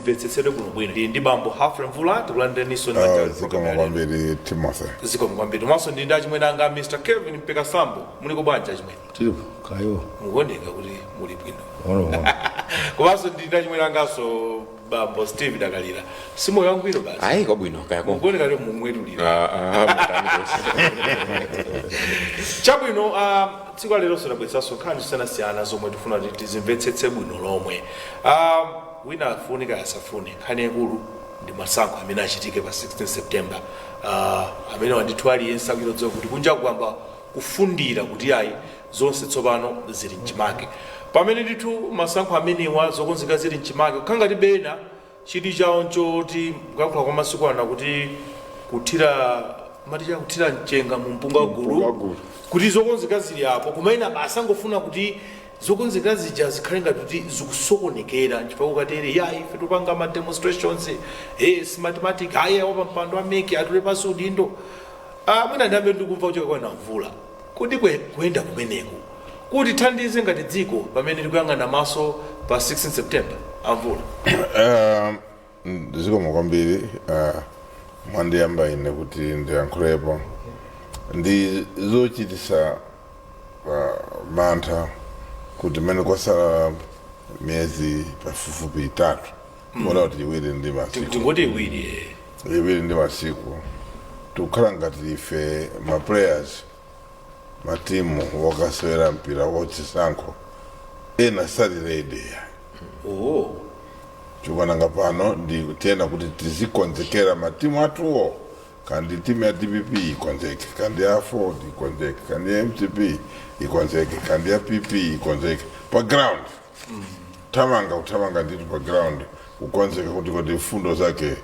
Zimvetsetsedwe bwinobwino. Ndi ndi bambo Humphrey Mvula, tikulandireninso ndi manja Zikomo kwambiri, Timothy. Zikomo kwambiri. Komanso ndi ndi achimwene anga, Mr Kelvin Mpekasambo. Muliko bwanji, achimwene? Tilipo kayo. Mukuoneka kuti muli bwino. Ono ono. Komanso ndi ndi achimwene anganso, bambo Steve Dakalira. Simoyo wangwiro basi. Ayi, kwabwino kayako. Mukuoneka kuti mumwetulira. Ah, ah, mutani konse. Chabwino, tsiku la lero tabweretsanso nkhani zosiyanasiyana zomwe tifuna kuti tizimvetsetse bwino lomwe. Wina afune kaya asafune, nkhani yakulu ndi masankho amene achitike pa 16 September, amene wandithu aliyense akudziwa kuti kunja kwamba kufundira kuti ayi, zonse tsopano zili mchimake. Pamene ndithu masankho amenewa, zokonzeka zili mchimake, kukhala ngati bena chidwi chawo nchoti kuyankhula kwa masiku ana kuti kuthira maticha, kuthira mchenga mu mpunga gulu. Gulu. Kuti zokonzeka zili apo, kumaina basi angofuna kuti zokonzeka zija zikhale ngati kuti zikusokonekera. Nchifukwa kukatere ya ife tupanga ma demonstrations, Smartmatic ayi, awa pampando a MEC atule pansi udindo. Mwina ndiyambe ndikumva kuchoka kwa Mvula kuti kuyenda kumeneku kuti thandize ngati dziko pamene tikuyang'ana maso pa 16 September, Amvula. Zikomo kwambiri. Mwandiyamba ine kuti ndiyankhulepo. Ndi zochitisa mantha kuti mmene kwasala miyezi pafupifupi 3, kuona kuti 2 ndi masiku. Tingoti 2. 2 ndi masiku, tikukhala ngati ife ma players, matimu wakasewera mpira wachisankho, ena sali ready. Oh. Chikuonanga pano ndi tiyena kuti tizikonzekera matimu athuwo, kandi timu ya DPP ikonzeke, kandi ya Ford ikonzeke, kandi ya MCP ikonzeke, kandi ya PP ikonzeke pa ground, thamanga kuthamanga ndithu pa ground kukonzeka kuti mfundo zake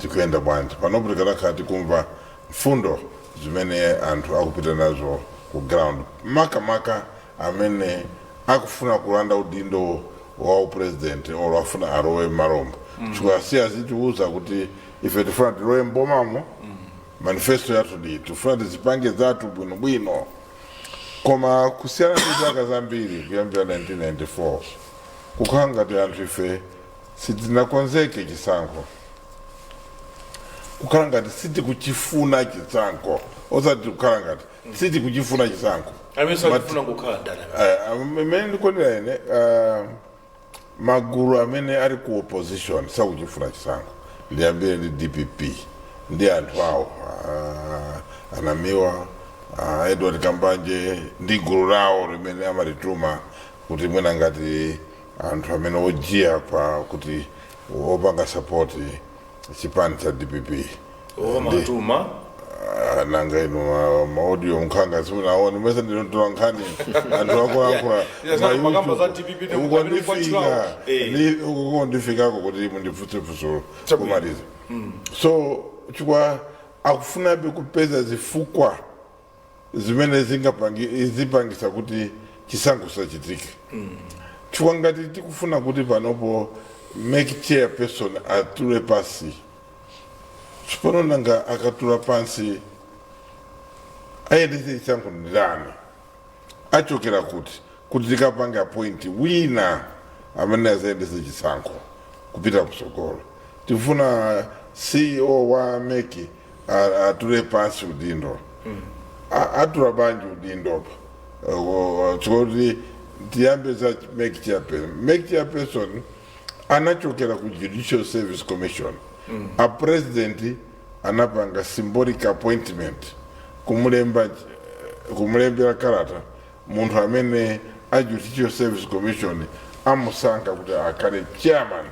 zikuyenda bwanji. Panopo tikanakhala tikumva mfundo zimene anthu akupita nazo ku ground, makamaka amene akufuna kulanda udindo wa upresident or afuna alowe m'malombo, chifukwa si azitiuza kuti ife tifuna tilowe mbomamo, manifesto yathu ndi tifuna tizipange zathu bwinobwino. Koma kusiyana ndi zaka zambiri kuyambira 1994, kukhala ngati anthu ife sitinakonzeke chisankho, kukhala ngati sitikuchifuna chisankho, osati kukhala ngati sitikuchifuna chisankho. Amene sakufuna kukhala ndani? Mmene ndikuonera ine, magulu amene ali ku opposition sakuchifuna chisankho. Ndiyambire ndi DPP ndi anthu awo, Anamiwa, Edward Kambanje ndi gulu lawo limene amalituma kuti mwina ngati anthu amene ojiya pa kuti opanga support chipani cha DPP. O, matuma. Ah, nanga inu ma audio mkhanga simunaone mwese ndinotola nkhani anthu akulankhula. Yeah, makamba za DPP ndi Ukondifika. Ukondifika. Ukondifikako kuti mundipfutse fuso. Chabwino. Kumaliza so chikwa akufunabe kupeza zifukwa zimene zipangisa kuti chisankho chisachitike, chifukwa ngati tikufuna kuti panopo MEC chairperson atule pasi, tsopano nanga akatula pansi ayendetse chisankho ndani? Achokera kuti tikapange appoint wina amene azayendetse chisankho kupita kutsogolo? Tifuna CEO wa MEC atule pansi udindo. Atula bwanji udindo pa chikuti tiyambe za MEC chairperson? MEC chairperson anachokera ku Judicial Service Commission. A president anapanga symbolic appointment, kumulemba, kumulembera kalata munthu amene a Judicial Service Commission amusankha kuti akhale chairman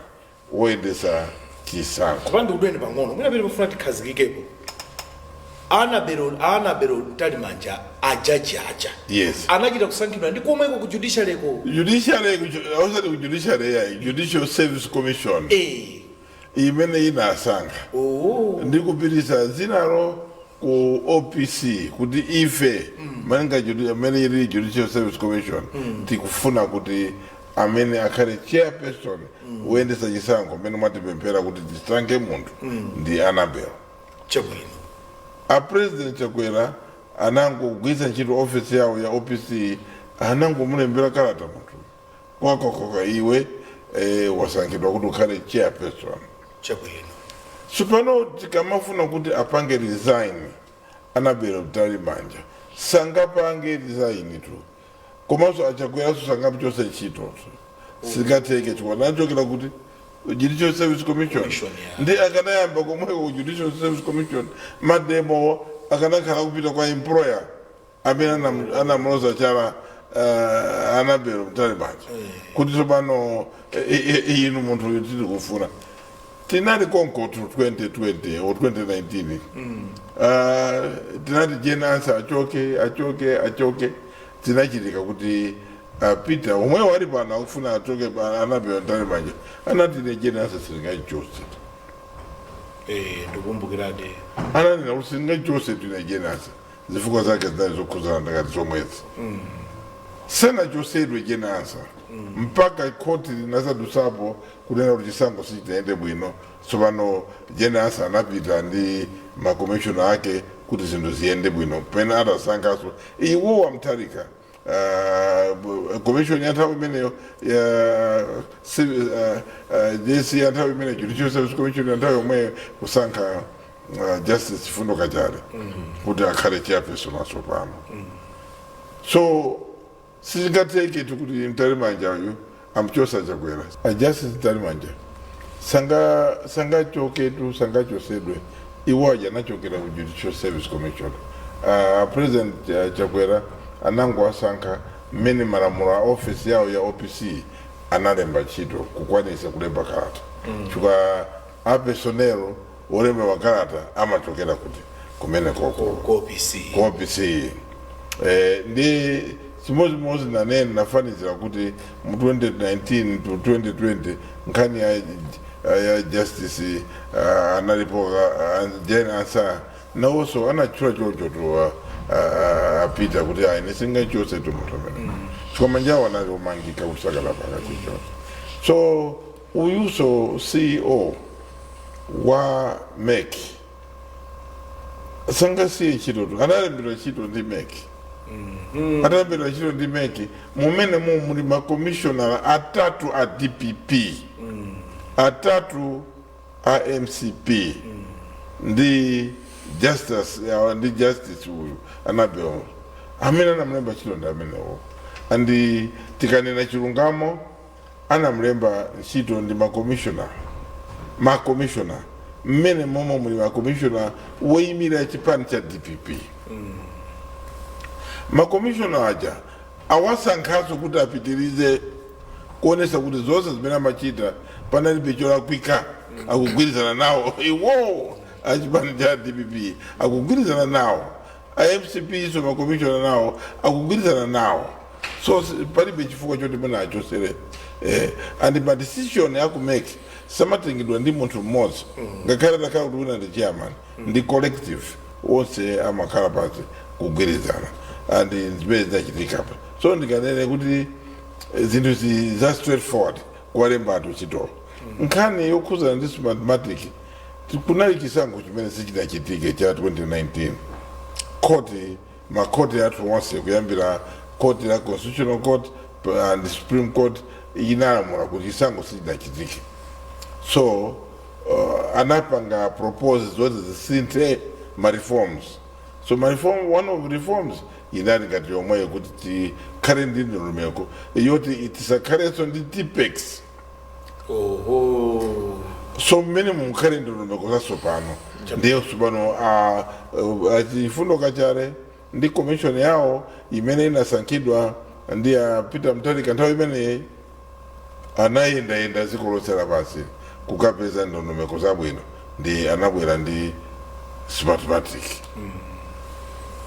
woyendesa chisankho. Kupandi kudweni pang'ono, mwina pene pofuna tikhazikikepo, Annabel Mtalimanja, ajaji aja anachita kusankhidwa ndi komweko ku judiciary ko? Judiciary, osati ku judiciary yayi, Judicial Service Commission imene inasankha ndi kupitisa zinalo ku OPC kuti ife malinga amene ili Judicial Service Commission tikufuna kuti amene akhale chairperson woyendesa chisankho amene mwatipemphera kuti tisankhe munthu ndi Annabel. Chabwino. A President Chakwera anangogwiritsa ntchito ofisi yawo ya OPC, anangomulembera kalata munthu kwakwakwakwa iwe. Wasankhidwa kuti ukhale chairperson. Tsopano tikamafuna kuti apange resign Annabel Mtalimanja, sangapange resign tu, komanso aChakweraso sangamuchose ntchito, singatheke chifukwa nachokera kuti Judicial Service Commission. Commission, yeah. Ndi akanayamba komweko ku Judicial Service Commission, mademo akanakhala kupita kwa employer amene anamuloza chala Annabel Mtalimanja kuti tsopano inu munthu uyu tili kufuna. Tinali konko to 2020 or 2019, tinati Jane Ansah achoke, achoke, achoke. Tinachitika kuti Peter omwe wali pano akufuna achoke Annabel Mtalimanja, anati ine Jane Ansah sindingachose. Ndikumbukiradi. Ananena kuti sindingachose tine Jane Ansah, zifukwa zake zinali zokhuzana ndakati zomwezi. Sanachosedwe Jane Ansah mpaka khoti linasadusapo kunena kuti chisankho sichitayende bwino. Tsopano Jane Ansah anapita ndi makomishona ake kuti zinthu ziyende bwino, pena atasankhaso iwo waMutharika commission ya nthawi imeneyo ya JC ya nthawi imeneyo, Judicial Service Commission ya nthawi yomweyo, kusankha Justice Chifundo Kachale kuti akhale chairperson watsopano. So sizingatheke kuti Mtalimanja uyu amchosa Chakwera. A Justice Mtalimanja sanga sangachoketu, sangachosedwe. Iwo aja anachokera ku Judicial Service Commission. President Chakwera anangowasankha mmene malamulo a office yawo ya OPC analemba ntchito, kukwanisa kulemba kalata, chifukwa a personnel olemba makalata amachokera kuti kumene koko. Ku OPC. Ku OPC. Ndi chimodzimodzi nanene nafanizira kuti mu 2019 to 2020 nkhani ya Justice analipo Jane Ansah, nawonso anatchula choncho to apita kuti ayi, singachose tu munthu amene, chifukwa manjawo anali omangika kusakala pakati chonse. So uyuso CEO wa MEC sangasiye ntchito tu, analembedwa ntchito ndi MEC. Atalembedwa ntchito ndi MEC, mumene mu muli makomishonala atatu a DPP, atatu a MCP ndi justice ndi Justice uyu Annabel. Amene anamulemba ntchito ndi amenewo, andi tikanena chilungamo, anamulemba ntchito ndi makomishona. Makomishona mmene momwe muli makomishona woyimira chipani cha DPP, makomishona aja awasankhaso kuti apitirize kuonesa kuti zonse zimene amachita panalibe cholakwika, akugwirizana nawo iwo achipani cha DPP, akugwirizana nawo a MCP, so makomishona nawo akugwirizana nawo. So palibe chifukwa choti mwina achosere. And ma decision aku MEC samatengedwa ndi munthu mmodzi, ngakhale atakhala kuti wina ndi chairman, ndi collective, onse amakhala pansi kugwirizana, and zimene zinachitika pa. So ndikanene kuti zinthu za straightforward kuwalemba anthu ntchito. Nkhani yokhuzana ndi Smartmatic, kunali chisankho chimene sichinachitike cha 2019. Khoti, makhoti athu onse, kuyambira khoti la Constitutional Court and Supreme Court, inalamula kuti chisankho sichinachitike. So anapanga propose zoti zisinthe, ma reforms. So ma reform, one of reforms inali ngati yomweyo, kuti tikhale ndi ndondomeko yoti tisakhalenso ndi Tipp-Ex. So mmene mukhale ndondomeko zatsopano, ndiye tsopano aChifundo Kachale ndi commission yawo imene inasankhidwa ndi a Peter Mutharika nthawi imeneyi anayendayenda dziko lonse lapansi kukapeza ndondomeko zabwino, ndi anabwera ndi Smartmatic.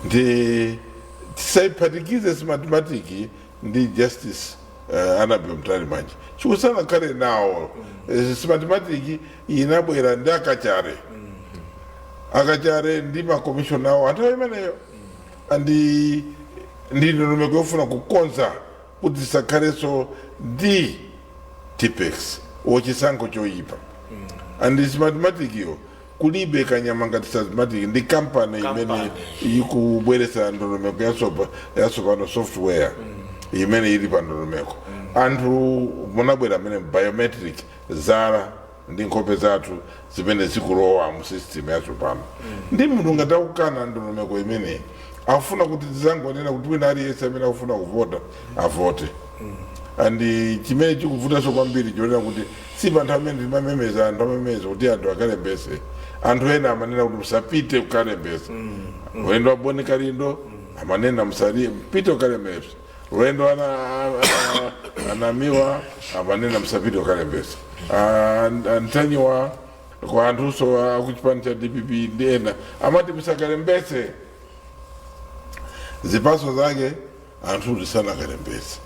Ndi tisayiphatikize Smartmatic ndi Justice Annabel Mtalimanja, chikusanakhale nawo. Smartmatic inabwera ndi aKachale, aKachale ndi makomishona awo anthawi imeneyo, andi ndi ndondomeko yofuna kukonza kuti tisakhalenso ndi Tipp-Ex wochisankho choyipa. And Smartmatic yo kulibe kanyama ngati Smartmatic, ndi kampani imene Kampani. ikubweretsa ndondomeko yatsopano, software imene ili pa ndondomeko. Anthu munabwera amene biometric, zala ndi nkhope zathu zimene zikulowa mu system yatsopano, ndi munthu ngati akukana ndondomeko imeneyi, akufuna kuti tizangonena kuti wina aliyense amene akufuna kuvota avote. And chimene chikuvutanso kwambiri chonena kuti si panthu amene timamemeza, anthu amamemeza kuti anthu akalembese, anthu ena amanena kuti musapite kukalembesa. Ulendo wa Boni Kalindo amanena musali mpite kukalembesa, ulendo anamiwa amanena musapite kukalembesa, antanyiwa kwa anthunso akuchipani cha DPP ndi ena amati musakalembese. Zipaso zake anthu tisanakalembese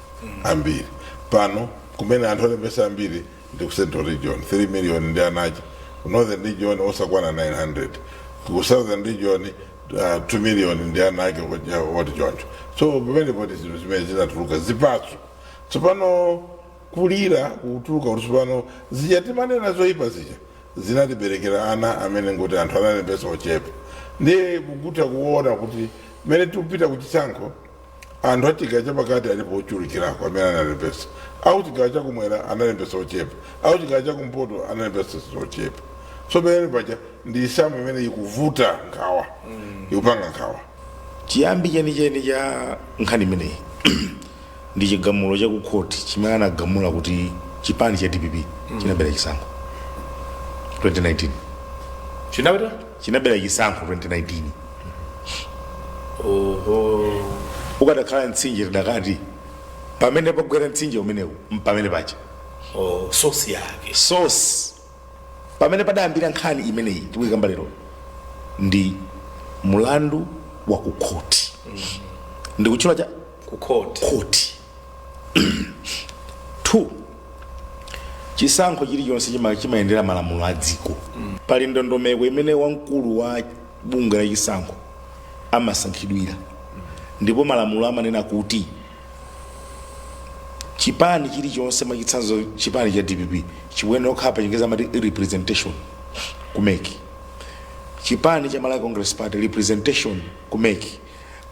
ambiri. Pano kumene anthu alembesa ambiri ndi ku Central Region, 3 million ndi anacha, ku Northern Region osakwana 900, ku Southern Region 2 million ndi anake woti choncho. So pamene poti zinthu zimene zinatuluka zipatso tsopano kulira kutuluka kuti tsopano zija timanena zoyipa zija zinatiberekera ana amene ngoti anthu analembesa ochepa. Ndiye kukutha kuona kuti mmene tikupita kuchisankho, anthu achigawo chapakati alipo ochulukirako amene analembesa, au chigawo chakumwera analembesa ochepa, au chigawo chakumpoto analembesa ochepa. So pamene paja ndi isamu imene ikuvuta nkhawa, ikupanga nkhawa. Chiyambi chenicheni cha nkhani imeneyi ndi chigamulo cha kukhoti chimene anagamula kuti chipani cha DPP chinabera chisankho 2019. Chinabera? Chinabera chisankho 2019. Oho. Ukadakhala mtsinje, tidakati pamene pagwera mtsinje umenewu mpamene paja. Oh, source yake. Source pamene padayambira nkhani imeneyi tikuyikamba lero ndi mulandu wa kukhoti, ndikutchula cha ku court. Khoti. Two, chisankho chilichonse chimayendera malamulo a dziko. Pali ndondomeko imene wamkulu wa bungwe la chisankho amasankhidwira, ndipo malamulo amanena kuti chipani chilichonse, mwachitsanzo chipani cha DPP, chikuyenera kukhala pa Chingerezi amati representation ku MEC. Chipani cha Malawi Congress Party, representation ku MEC.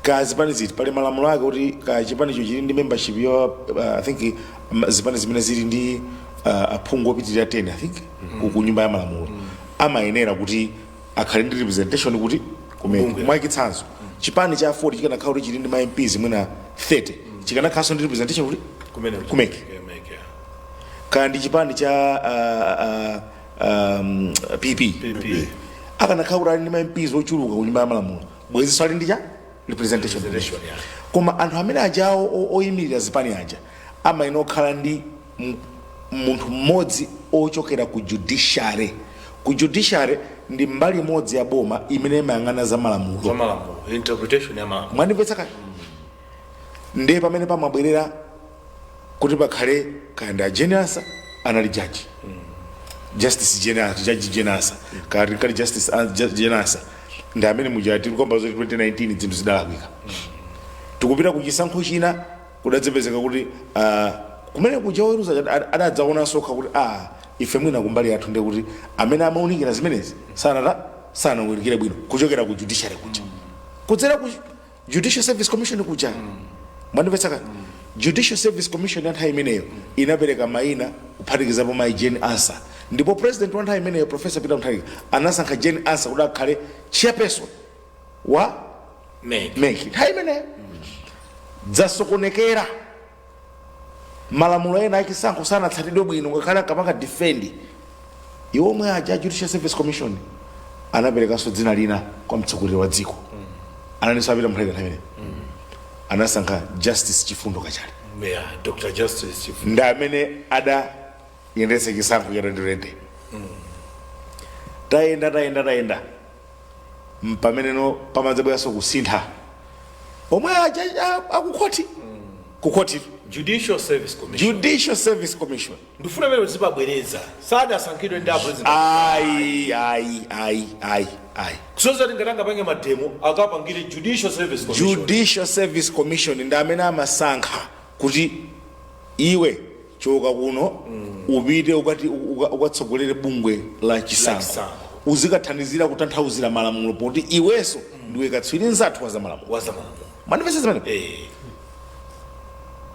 Ka zipani ziti, pali malamulo ake kuti ka chipanicho chili ndi membership ya I think zipani zimene zili ndi aphungu opitirira 10, I think, ku nyumba ya malamulo, amayenera kuti akhale ndi representation kuti ku MEC. Bungwe. Mwachitsanzo, chipani cha 40 chikanakhala kuti chili ndi ma MPs mwina 30, chikanakhalanso ndi representation kuti kumene ku MEC. MEC, yeah. Kaya ndi chipani cha PP, PP. akanakhala kuti ali ndi ma MPs ochuluka ku nyumba ya malamulo, bwezinso ali ndi cha representation. Representation, yeah. Koma anthu amene ajawo oyimirira zipani aja amayenera okhala ndi munthu mmodzi ochokera ku judiciary. Ku judiciary ndi mbali imodzi ya boma imene imayang'ana za malamulo. Za malamulo, interpretation ya malamulo. Mwandimvetsa kale? Ndiye pamene pamabwerera kuti pakhale kaya ndi a Jane Ansah, anali jaji, Justice Jane, Judge Jane Ansah, kali kali Justice Jane Ansah ndi amene mujati kwamba zoti 2019 zinthu zidalakwika. Tikupita ku chisankho china, kudadzapezeka kuti kumene kuja oweruza adadzaonanso okha kuti ife mwina kumbali yathu ndiye kuti amene amaunikira zimenezi sanata sanawunikire bwino kuchokera ku judiciary kuja, kudzera ku Judicial Service Commission kuja. Mwandimvetsa kani? Judicial Service Commission ya nthawi imeneyo inapereka mayina kuphatikizapo mayi Jane Ansah, ndipo president wa nthawi imeneyo, Professor Peter Mutharika, anasankha Jane Ansah kuti akhale chairperson wa MEC. MEC. Nthawi imeneyo dzasokonekera, malamulo ena achisankho sanatsatidwe bwino, ngakhale ankapanga defend iwo omwe aja. Judicial Service Commission anaperekanso dzina lina kwa mtsogoleri wa dziko, analinso a Peter Mutharika nthawi imeneyo, anasankha Justice Chifundo Kachale. Yeah, Dr. Justice Chifundo. Ndi amene adayendetsa chisankho cha 2020. Tayenda, tayenda, tayenda, mpameneno pamadzabweranso kusintha omwe aja akukhoti, kukhoti. Judicial Service Commission. Judicial Service Commission. Ndifuna pamene zipabwereza, sadasankhidwe ndi a president. Ayi, ayi, ayi, ayi, ayi. Kusonyeza kuti ngati angapange mademo, akapangire Judicial Service Commission. Judicial Service Commission ndi amene amasankha kuti iwe choka kuno, upite ukati ukatsogolere bungwe la chisankho, chisankho. Uzikathandizira kutanthauzira malamulo, poti iwenso ndiwe katswiri nzathu wa za malamulo. Wa za malamulo. Mwandimvetsa zimene? Eh.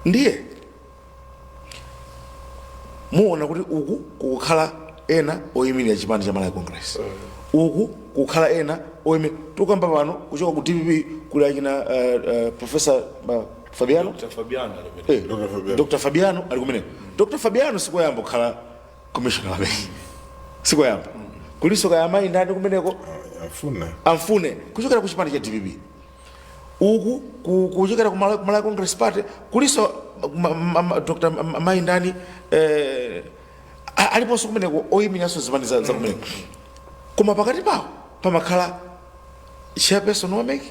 Ndiye Muona kuti uku kukukhala ena oyimirira chipani cha Malawi Congress, uku kukhala ena oyimirira, tukamba pano kuchoka ku DPP kuli achina Professor Fabiano. Dr. Fabiano ali kumene. Dr. Fabiano. Dr. Fabiano ali kumeneko. Dr. Fabiano sikoyamba kukhala commissioner wa MEC, sikoyamba. Kuliso kaya amayi ndani kumeneko? Afuna. Amfune kuchokera ku chipani cha DPP. Uku kuchokera ku Malawi Congress Party kuliso Dr. Mayi ndani, aliponso kumeneko oyimiranso zipani za kumeneko. Koma pakati pawo pamakhala chairperson wa MEC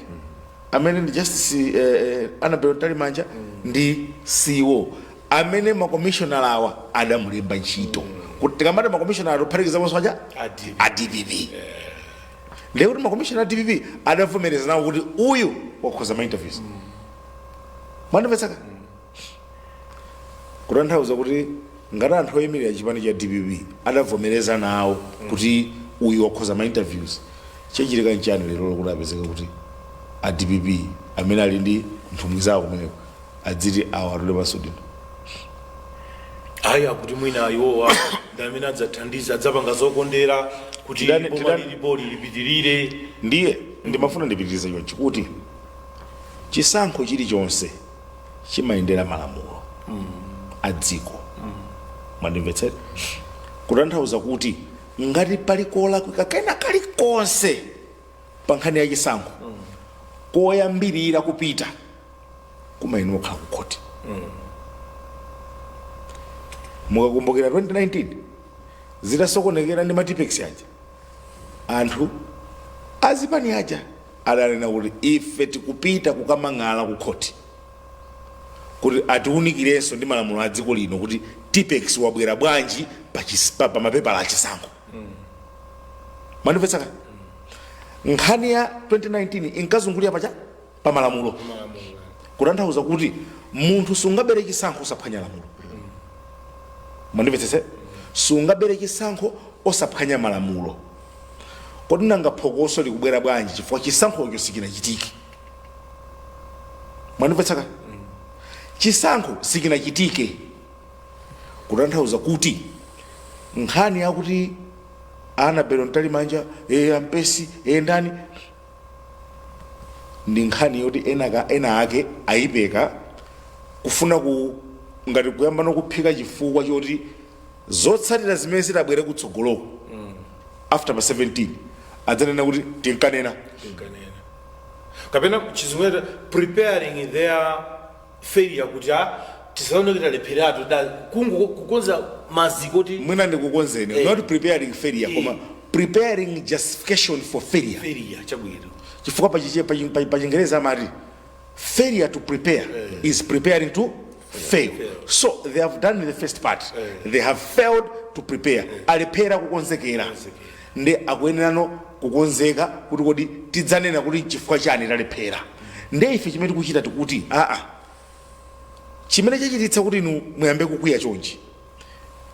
amene ndi Justice Annabel Mtalimanja ndi CEO amene makomishonala awa adamulemba ntchito. Kuti tikamati makomishonala, tuphatikizaponso aja A DPP. A DPP. Ndiye kuti makomishona a DPP adavomereza nawo kuti uyu wakhoza ma interviews. Mwandimvetsaka? Kutanthauza kuti ngati anthu oyimirira chipani cha DPP adavomereza nawo kuti uyu wakhoza ma interviews, chachitika nchani lero kuti apezeke kuti a DPP amene ali ndi nthumwi zawo kumeneko adziti awa atule pansi udindo? Ayi, akuti mwina iwowa ndi amene adzathandiza, adzapanga zokondera kuti boma lilipoli lipitirire. Ndiye ndimafuna ndipitirize chonchi kuti chisankho chilichonse chimayendera malamulo a dziko. Mwandimvetsera? Kutanthauza kuti ngati pali kolakwika kena kalikonse pa nkhani ya chisankho, koyambirira kupita kumayenera kukhala ku khoti. Mukakumbukira 2019 zitasokonekera ndi ma Tipp-Ex aja, anthu azipani aja adanena kuti ife tikupita kukamang'ala ku khoti kuti atiwunikirenso ndi malamulo a dziko lino kuti Tipp-Ex wabwera bwanji pa mapepala achisankho. Mwandimvetsaka? Nkhani ya 2019 inkazungulira pacha pa malamulo. Kutanthauza kuti munthu sungabere chisankho osaphwanya lamulo. Mwandimvetsetse? Sungabere chisankho osaphwanya malamulo. Kodi nanga phokoso likubwera bwanji chifukwa chisankhocho sichinachitike? Mwandimvetsaka? Chisankho sichinachitike, kutanthauza kuti nkhani yakuti Annabel Mtalimanja, ampesi, ndani, ndi nkhani yoti ena ake ayipeka kufuna ku ngati kuyamba nokuphika chifukwa choti zotsatira zimene zitabwere kutsogoloko after pa 17 adzanena kuti tinkanena. Tinkanena, kapena chizungu preparing their failure, kuti a tisaone kuti alepheratu da kungo kukonza maziko kuti Mwina ndikukonzeni. Not preparing failure, koma preparing justification for failure. Failure, chabwino. Chifukwa pa Chingereza amati failure to prepare is preparing to fail. So they have done the first part. They have failed to prepare, alephera kukonzekera. Ndi akuyenerano kukonzeka kuti kodi tidzanena kuti chifukwa chani talephera. Ndi ife chimene tikuchita, tikuti aa, chimene chachititsa kuti inu muyambe kukwiya chonchi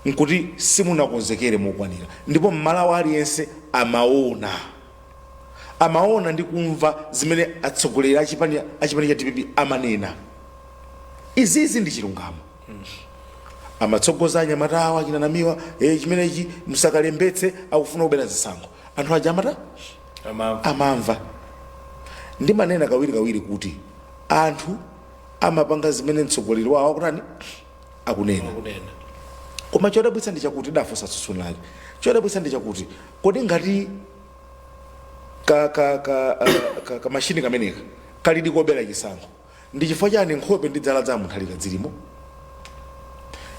nkuti simunakonzekere mokwanira. Ndipo mmalawi aliyense amaona ndi kumva zimene atsogoleri achipani cha DPP amanena. Izizi ndi chilungamo. Amatsogoza anyamata awo achinanamiwa, chimenechi musakalembetse, akufuna kubera zisankho. Anthu aja amata Amamva. Amamva. Ndimanena kawiri kawiri kuti anthu amapanga zimene mtsogoleri wawo akutani, akunena. Akunena. Koma chodabwitsa ndi chakuti dafunsa tsutsuni lake, chodabwitsa ndi chakuti kodi ngati ka mashini kameneka kalidi kobera chisankho, ndi chifukwa chani nkhope ndi dzala za munthu alika zilimo?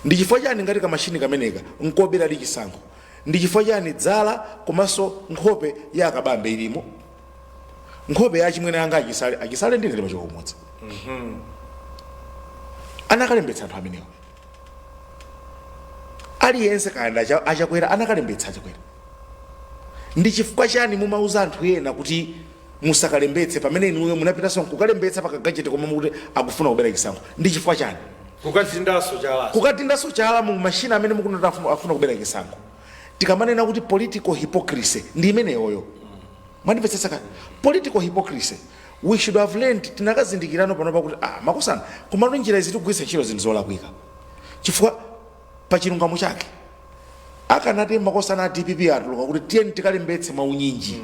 Ndi chifukwa chani ngati kamashini kameneka nkobera di chisankho, ndi chifukwa chani dzala komanso nkhope ya akabambe ilimo, nkhope ya achimwene anga achisale? Achisale ndine timachoka kumodzi. Anakalembetsa anthu amenewa aliyense kayanda achakwera, anakalembetsa achakwera. Ndi chifukwa chani mumauza anthu ena kuti musakalembetse pamene inuyo munapitanso nkukalembetsa pakagajeti koma mukuti akufuna kubera chisankho? Ndi chifukwa chani? Kukatindaso chala. Kukatindaso chala mu mashina amene mukunena afuna kubera chisankho. Tikamanena kuti political hypocrisy, ndi imeneyoyo. Mwandimvetsetsa kani? Political hypocrisy, we should have learned. Tinakazindikirano panopa kuti ah, makosana, komatu njira izi tikugwiritsa ntchito zinthu zolakwika chifukwa Pa chilungamo chake, akanati makosana a DPP atuluka kuti tiyeni tikalembetse mwaunyinji,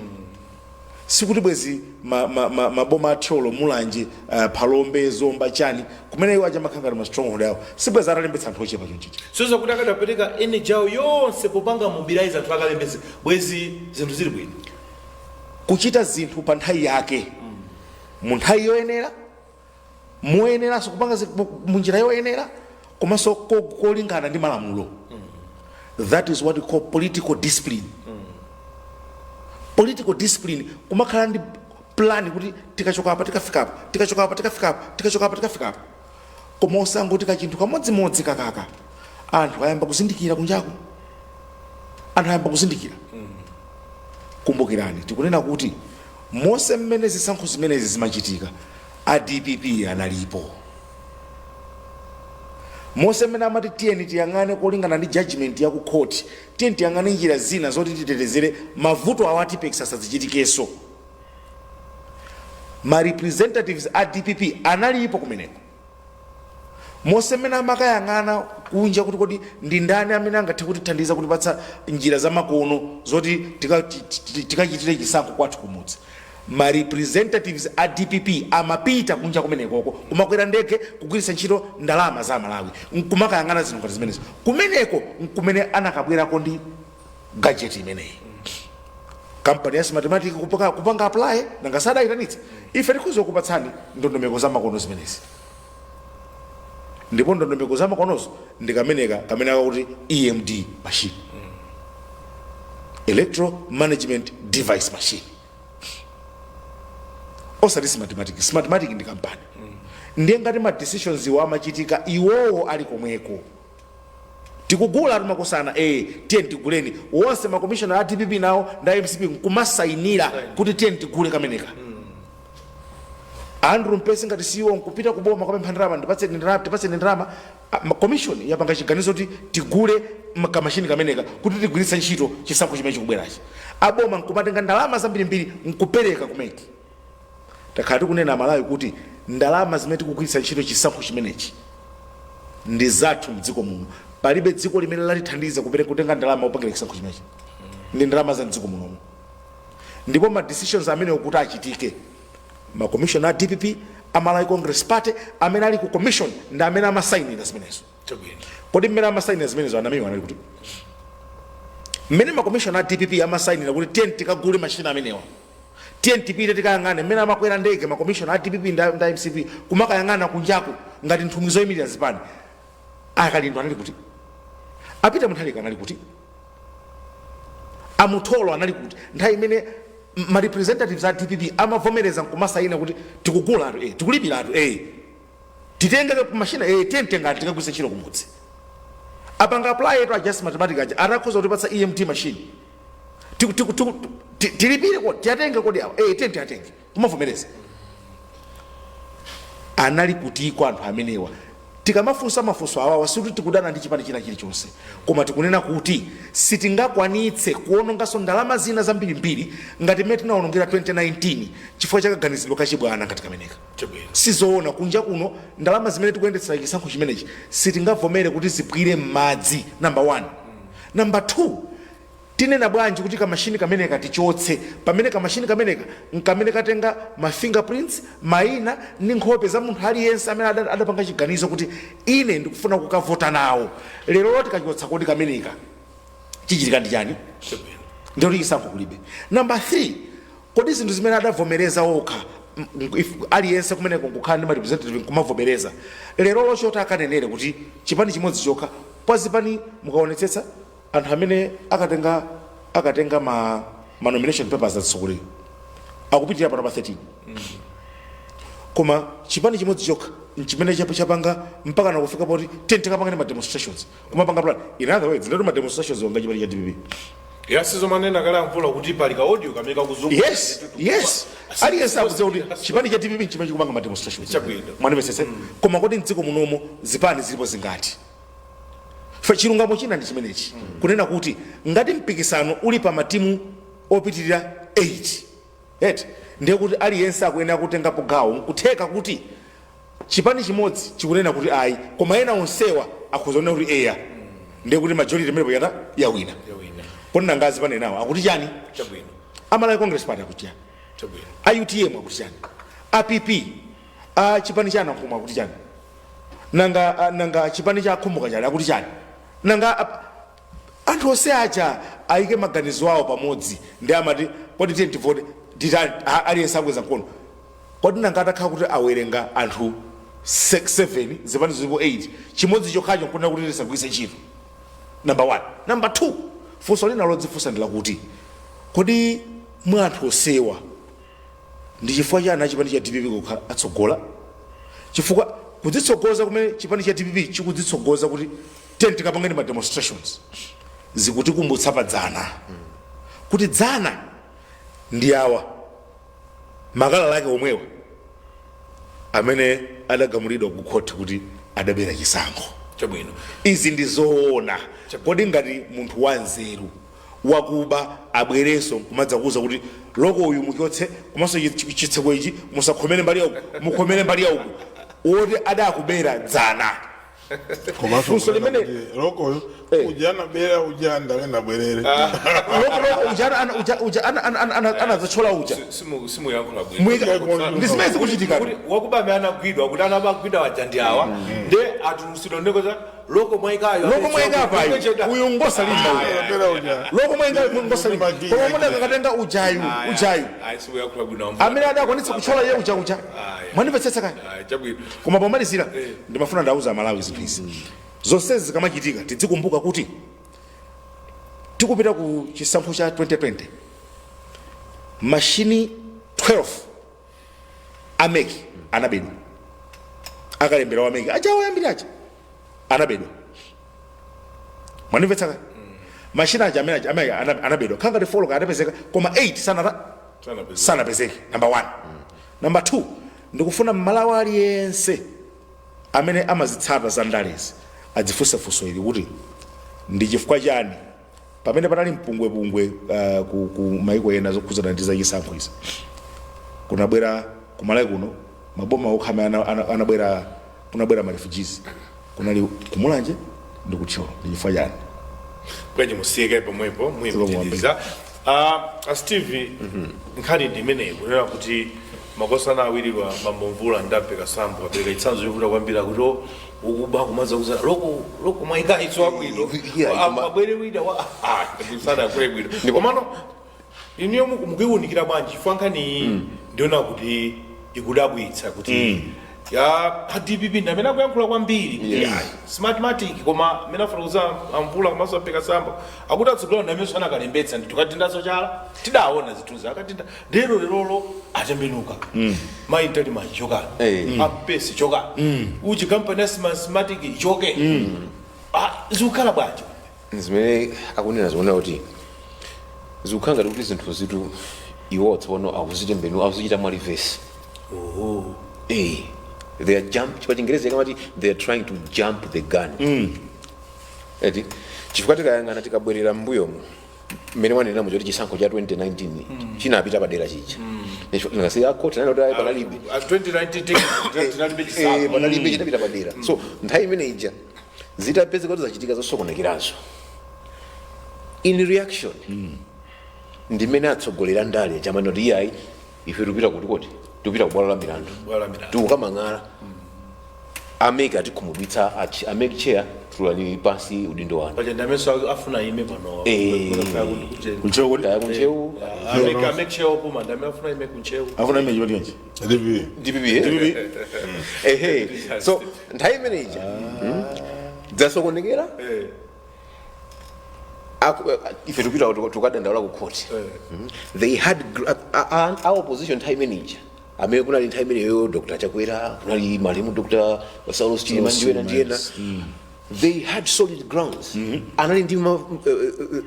sikuti bwezi maboma aThyolo, Mulanje, Phalombe, Zomba, chani, kumene iwo aja makhala ngati ma stronghold awo, sibwezi atalembetsa anthu ochepa chonchicha. Soza kuti akadapereka energy yawo yonse popanga mobilize anthu akalembetse, bwezi zinthu zili bwino. Kuchita zinthu pa nthawi yake, mu nthawi yoyenera, moyeneranso kupanga mu njira yoyenera komanso kolingana ndi malamulo, that is what we call political discipline. Political discipline kumakhala ndi plan kuti tikachoka apa tikafika apa, tikachoka apa tikafika apa, tikachoka apa tikafika apa, koma osangoti kachinthu kamodzimodzi kakaka. Anthu ayamba kuzindikira kunjaku, anthu ayamba kuzindikira. Kumbukirani, tikunena kuti monse mmene zisankho zimenezi zimachitika, a DPP analipo. Monse mmene amati tiyeni tiyang'ane kolingana ndi judgment ya ku court, tiyeni tiyang'ane njira zina zoti titetezere mavuto awo a Tipp-Ex asazichitikenso, ma representatives a DPP analipo kumeneko. Monse mmene amakayang'ana kunja kuti kodi ndi ndani amene angathe kutithandiza kutipatsa njira zamakono zoti tikachitire chisankho kwathu kumudzi, ma representatives a DPP amapita kunja kumenekoko, kumakwera ndege, kugwiritsa ntchito ndalama za Malawi nkumakayang'ana zinthu ngati zimenezo. Kumeneko nkumene anakabwerako ndi gadget imeneyi, kampani ya Smartmatic kupanga apply. Nanga sadayitanitsa ife? Tikhoza kupatsani ndondomeko za makono zimenezi, ndipo ndondomeko za makonozo ndi kameneka kamene akakuti EMD machine, electro management device machine, osati Smartmatic. Smartmatic ndi kampani. Ndiye ngati ma decisions iwo amachitika iwowo ali komweko, tikugula tumakosana, tiye tiguleni wonse, ma commissioner a DPP nawo nda MCP nkumasayinira kuti tiye tigule kameneka. Andrew Mpesi ngati CEO nkupita kuboma kapempha ndalama, ndipatseni ndalama, tipatseni ndalama. Commission yapanga chiganizo kuti tigule kamashini kameneka kuti tigwiritse ntchito chisankho chimene chikubwerachi. Aboma nkumatenga ndalama zambirimbiri nkupereka ku MEC. Takhala tikunena Amalawi kuti ndalama zimene tikugwiritsa ntchito chisankho chimenechi ndi zathu mdziko muno. Palibe dziko limene latithandiza kupereka, kutenga ndalama kupangira chisankho chimenechi. Ndi ndalama za mdziko munomu, ndipo ma decisions amene kuti achitike, ma commissioner a DPP, a Malawi Congress Party amene ali ku commission ndi amene amasayinira zimenezo. Kodi mmene amasayinira zimenezo, anamiwa anali kuti? Mmene ma commissioner a DPP amasayinira kuti tiye tikagule machine amenewa, tiye tipite tikayang'ane, mmene amakwera ndege ma commissioner a DPP nda MCP kumakayang'ana kunjaku ngati nthumwi zoyimirira zipani, aKalindo anali kuti? A Peter Mutharika anali kuti? Amutholo anali kuti nthawi imene ma representatives a DPP amavomereza nkumasayina kuti tikugula atu, tikulipira atu, titenge mashina, tiye tengani tikagwiritse ntchito kumudzi? Apanga apply etu a Smartmatic aja, atakhoza kutipatsa EMD machine, tilipire kodi, tiyatenge kodi awa, tiye tiyatenge, kumavomereza, anali kutiko anthu amenewa? Tikamafunsa mafunso awawa, sikuti tikudana ndi chipani china chilichonse, koma tikunena kuti sitingakwanitse kuononganso ndalama zina zambirimbiri ngati mmene tinawonongera 2019 chifukwa chakaganizidwa kachibwana ngati kameneka. Sizoona. Kunja kuno ndalama zimene tikuyendetsera chisankho chimenechi sitingavomere kuti zipwire m'madzi, number one. Number two, tinena bwanji kuti kamashini kameneka tichotse, pamene kamashini kameneka nkamene katenga ma fingerprints, mayina ndi nkhope za munthu aliyense amene adapanga chiganizo kuti ine ndikufuna kukavota nawo lero? Loti kachotsa, kodi kameneka chichitika ndi chani? Ndiyoti chisankho kulibe. Number 3, kodi zinthu zimene adavomereza okha, aliyense kumeneko nkukhala ndi ma representative nkumavomereza, lero lochota akanenere kuti chipani chimodzi chokha kwa zipani, mukaonetsetsa anthu amene akatenga ma nomination papers atsogoleri akupitirira pano pa 13, koma chipani chimodzi chokha nchimene chapanga mpaka nakufika poti tiyeni tikapangane ma demonstrations, kumapanga plan. In other words, ndati ma demonstrations wanga chipani cha DPP. Yasizomanena kale amvula kuti pali ka audio kamene kakuzunguka. Yes, aliyense akudziwa kuti chipani cha DPP nchimene chikupanga ma demonstrations. Mwanimvetsetse? Koma kodi mdziko munomo zipani zilipo zingati? Fe chilungamo china ndi chimenechi, kunena kuti ngati mpikisano uli pa matimu opitirira 8 eti, ndiye kuti aliyense akuyenera kutengapo gawo. Nkutheka kuti chipani chimodzi chikunena kuti ayi, koma ena onsewa akhoza kunena kuti eya. Ndiye kuti majority imenepo yata yawina. Yawina. Kodi nangazi pane nawo akuti chani? Chabwino. Amalawi Congress Party akuti chani? Chabwino. A UTM akuti chani? A PP, a chipani cha Nankhumwa akuti chani? Nanga nanga chipani cha Akhumbuka chani akuti chani? Nanga anthu onse aja ayike maganizo awo pamodzi ndi amati, kodi tiye tivote titani? Aliyense akweza mkono. Kodi nanga atakhala kuti awerenga anthu 7, zipani zilipo 8, chimodzi chokhacho nkunena kuti tisagwiritse ntchito? Number 1. Number 2, funso lina lodzifunsa ndi lakuti, kodi mwa anthu osewa ndi chifukwa chani achipani cha DPP kukha atsogola? Chifukwa kudzitsogoza kumene chipani cha DPP chikudzitsogoza kuti tiyeni tikapangeni ma demonstrations, zikutikumbutsa pa dzana, kuti dzana ndi awa makalala ake omwewa amene adagamulidwa ku khoti kuti adabera chisankho. Chabwino. Izi ndi zoona? Kodi ngati munthu wanzeru wakuba abwerenso kumadzakuza kuti loko uyu muchotse, komanso chitseko ichi musakhomere mbali yauku, mukhomere mbali yauku, woti adakubera dzana? Komanso Funso kunena limene kuti lokoyo uja anabera uja ndamene abwerere. Loko uja uja anadzathyola uja. Simuyankhula bwino. Ndi zimene zikuchitika. Kuti wakuba amene anagwidwa, kuti anabagwidwa waja ndi awa, nde atulusidwa ndikoza loko mwayikayo. Loko mwayikapayo uyu ngosalimba uyu. Anabera uja. Loko mwayika ngosalimba, koma mudakakatenga ujayu, ujayu Simuyankhula bwino. amene adakwanitsa kuthyola iye uja uja. Mwandimvetsetsa kaya? Chabwino. Koma pomalizira, ndimafuna ndauza Amalawi zinthu izi zonsezi zikamachitika, tidzikumbuka kuti tikupita ku chisankho cha 2020, mashini 12 a MEC anabedwa. Akalembera wa MEC aja oyambira aja anabedwa. Mwandimvetsa kaya? Mashini aja amene anabedwa khangati 4 adapezeka, koma 8 sanata sanapezeke. Number 1. Number 2, ndikufuna Mmalawi aliyense amene amazitsata za ndalezi adzifunse funso ili, kuti ndi chifukwa chani pamene panali mpungwepungwe ku maiko ena zokhudzana ndi zachisankho izi, kunabwera kumalawi kuno maboma okha amene anabwera, kunabwera ma refugees kunali kumulanje ndi kuThyolo? Ndi chifukwa chani? Bwanji musiyeke pomwepo, muyipitiriza. A Steve, nkhani ndi imeneyi, kunena kuti makosana awiriwa, Bambo Mvula ndi Ampeka Sambo, apereka chitsanzo chovuta kwambiri, akuti ukuba kumaza kuza loko loko mwayika itso abwino. Abwere wina wa sanayankhule bwino. Komano iniyo mukuiwunikira bwanji? Chifukwa nkhani ndiona kuti ikudabwitsa kuti ya a DPP ndi amene akuyankhula kwambiri kuti ayi, Smartmatic, koma amene afuna kuza amvula komanso Ampeka Sambo akuti atsogoleri ndi amene sanakalembetsa, ndi tukatindaso chala, tidaona zithunzi akatinda. Lero lerolo atembenuka, mayi Mtalimanja chokani, ampesi chokani, uchi kampani ya Smartmatic ichoke. Zikukhala bwanji? Zimene akunena zikuonera kuti zikukhala ngati kuti zinthu zitu iwo tsopano akuzitembenu, akuzichita mwa reverse. They are jump, pa Chingerezi akamati they are trying to jump the gun, eti? Chifukwa tikayang'ana, tikabwerera m'mbuyomu mmene wanena muja kuti chisankho cha 2019 chinapita padera chija, ngasi akhoti nani kuti ayi, panalibe 2019 tinalibe chisankho. Panalibe, chinapita padera. So nthawi imene ija zitapezeka kuti zachitika zosokonekeranso, in reaction ndimene atsogolera ndale chamano kuti iyayi, ife tikupita kuti koti tikupita kubwalo la milandu. Bwalo la milandu. Tikukamang'ala a MEC atikhumudwitsa, a MEC chair, tulani pansi udindo wanu. Paja ndamenso afuna ime pano. Kunchewu kuti? Kaya kunchewu. A MEC chair opuma ndamene afuna ime kunchewu. Afuna ime chipani chanji? DPP. DPP, eh? Ehe, so nthawi imene ija dzasokonekera. Ife tikupita tukadandaula ku court. They had our opposition nthawi imene ija, amene kunali nthawi imeneyo Dr Chakwera, kunali malemu Dr Saulos Chilima ndiwena ndiyena, they had solid grounds. Anali ndi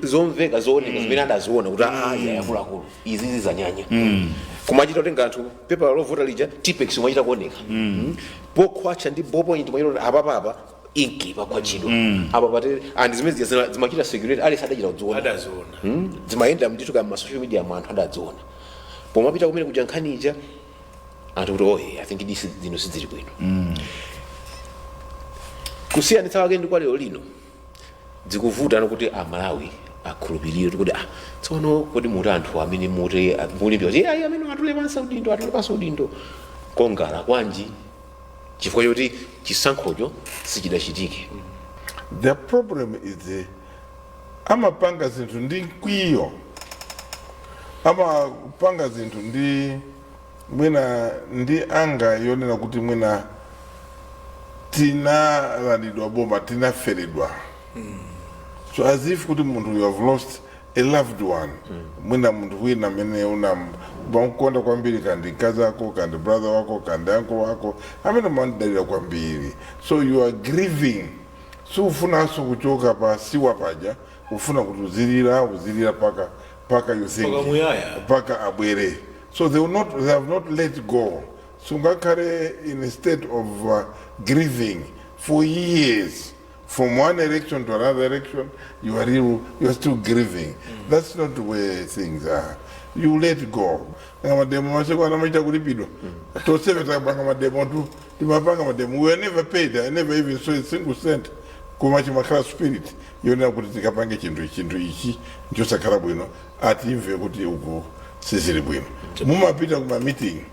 zomveka, zooneka zimene adaziona kuti ya akuluakulu, izi zizanyanya kumachita kutenga anthu pepa lovota lija, Tipp-Ex umachita kuoneka. Pokhwacha ndi ballpoint mwachita kuti apapapa inki pakhwachidwa apa pate, and zimene zija zimachita circulate, aliyense adachita kudziona. Adaziona. Zimayenda mndithu kama social media mu, anthu adadziona pomapita kumene kuja nkhani ija, anthu kuti, "Oh, I think this zinthu sizili bwino." Kusiyanitsa kwake ndi kwa lero lino. Zikuvuta kuti Amalawi akhulupirire kuti tsono kodi muti anthu amene muti mulimbi kuti ayi, amene atule pansi udindo, atule pansi udindo, kongala kwanji chifukwa choti chisankhocho sichidachitike? The problem is amapanga zinthu ndi mkwiyo, amapanga zinthu ndi mwina ndi anga yonena kuti mwina tinalandidwa boma, tinaferedwa. So as if kuti munthu, you have lost a loved one, mwina munthu wina amene umamukonda kwambiri, kandi mkazi ako, kandi brother wako, kandi uncle wako amene umamudalira kwambiri. So you are grieving, suufunanso kuchoka pa siwa paja, ufuna kuti uzilira, uzilira paka you think Paka muyaya. Paka abwere. So they will not, they have not let go. Sungakhale in a state of grieving for years, from one election to another election, you are still grieving. That's not the way things are. You let go. Nga mademo masiku anamachita kulipidwa. Toseve takapanga mademo tu, timapanga mademo, we were never paid. I never even saw a single cent. Koma chimakhala spirit yonena kuti tikapange chinthu ichi nchosakhala bwino, atimve kuti uku sizili bwino. Mumapita kuma meeting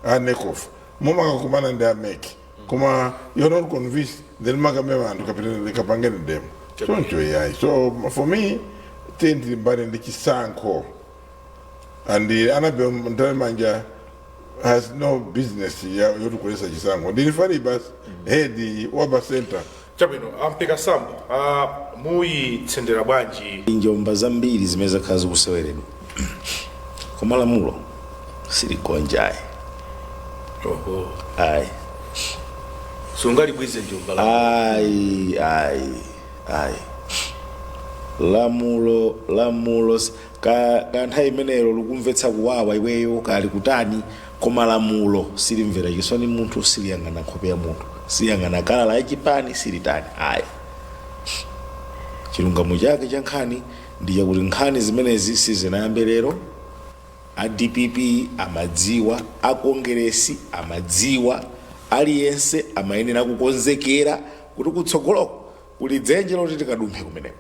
a NECOF, mumakakumana ndi a MEC, koma you're not convinced, then makamema anthu, kapita kapangeni demo. Choncho yayi. So for me, tiye tilimbane ndi chisankho, and Annabel Mtalimanja has no business yoti kulesa chisankho. Ndili fali basi head waba center. Chabwino, ampeka sambo, muyitsendera bwanji? Njomba zambiri zimene zakhala zikuseweredwa, koma lamulo siligonja ayi. Oho. Ayi. Sungalibwize njomba la Ayi, ayi, ayi, lamulo, lamulo ka nthawi imeneyo likumvetsa kuwawa iweyo kali kutani, koma lamulo silimvera chisoni munthu, siliyang'ana nkhope ya munthu, siliyang'ana colour ya chipani, silitani ayi. Chilungamo chake cha nkhani ndi chakuti nkhani zimenezi sizinayambe lero. A DPP amadziwa, a Kongeresi amadziwa, aliyense amayenera kukonzekera kuti kutsogoloko kuli dzenje loti tikadumphe kumeneko,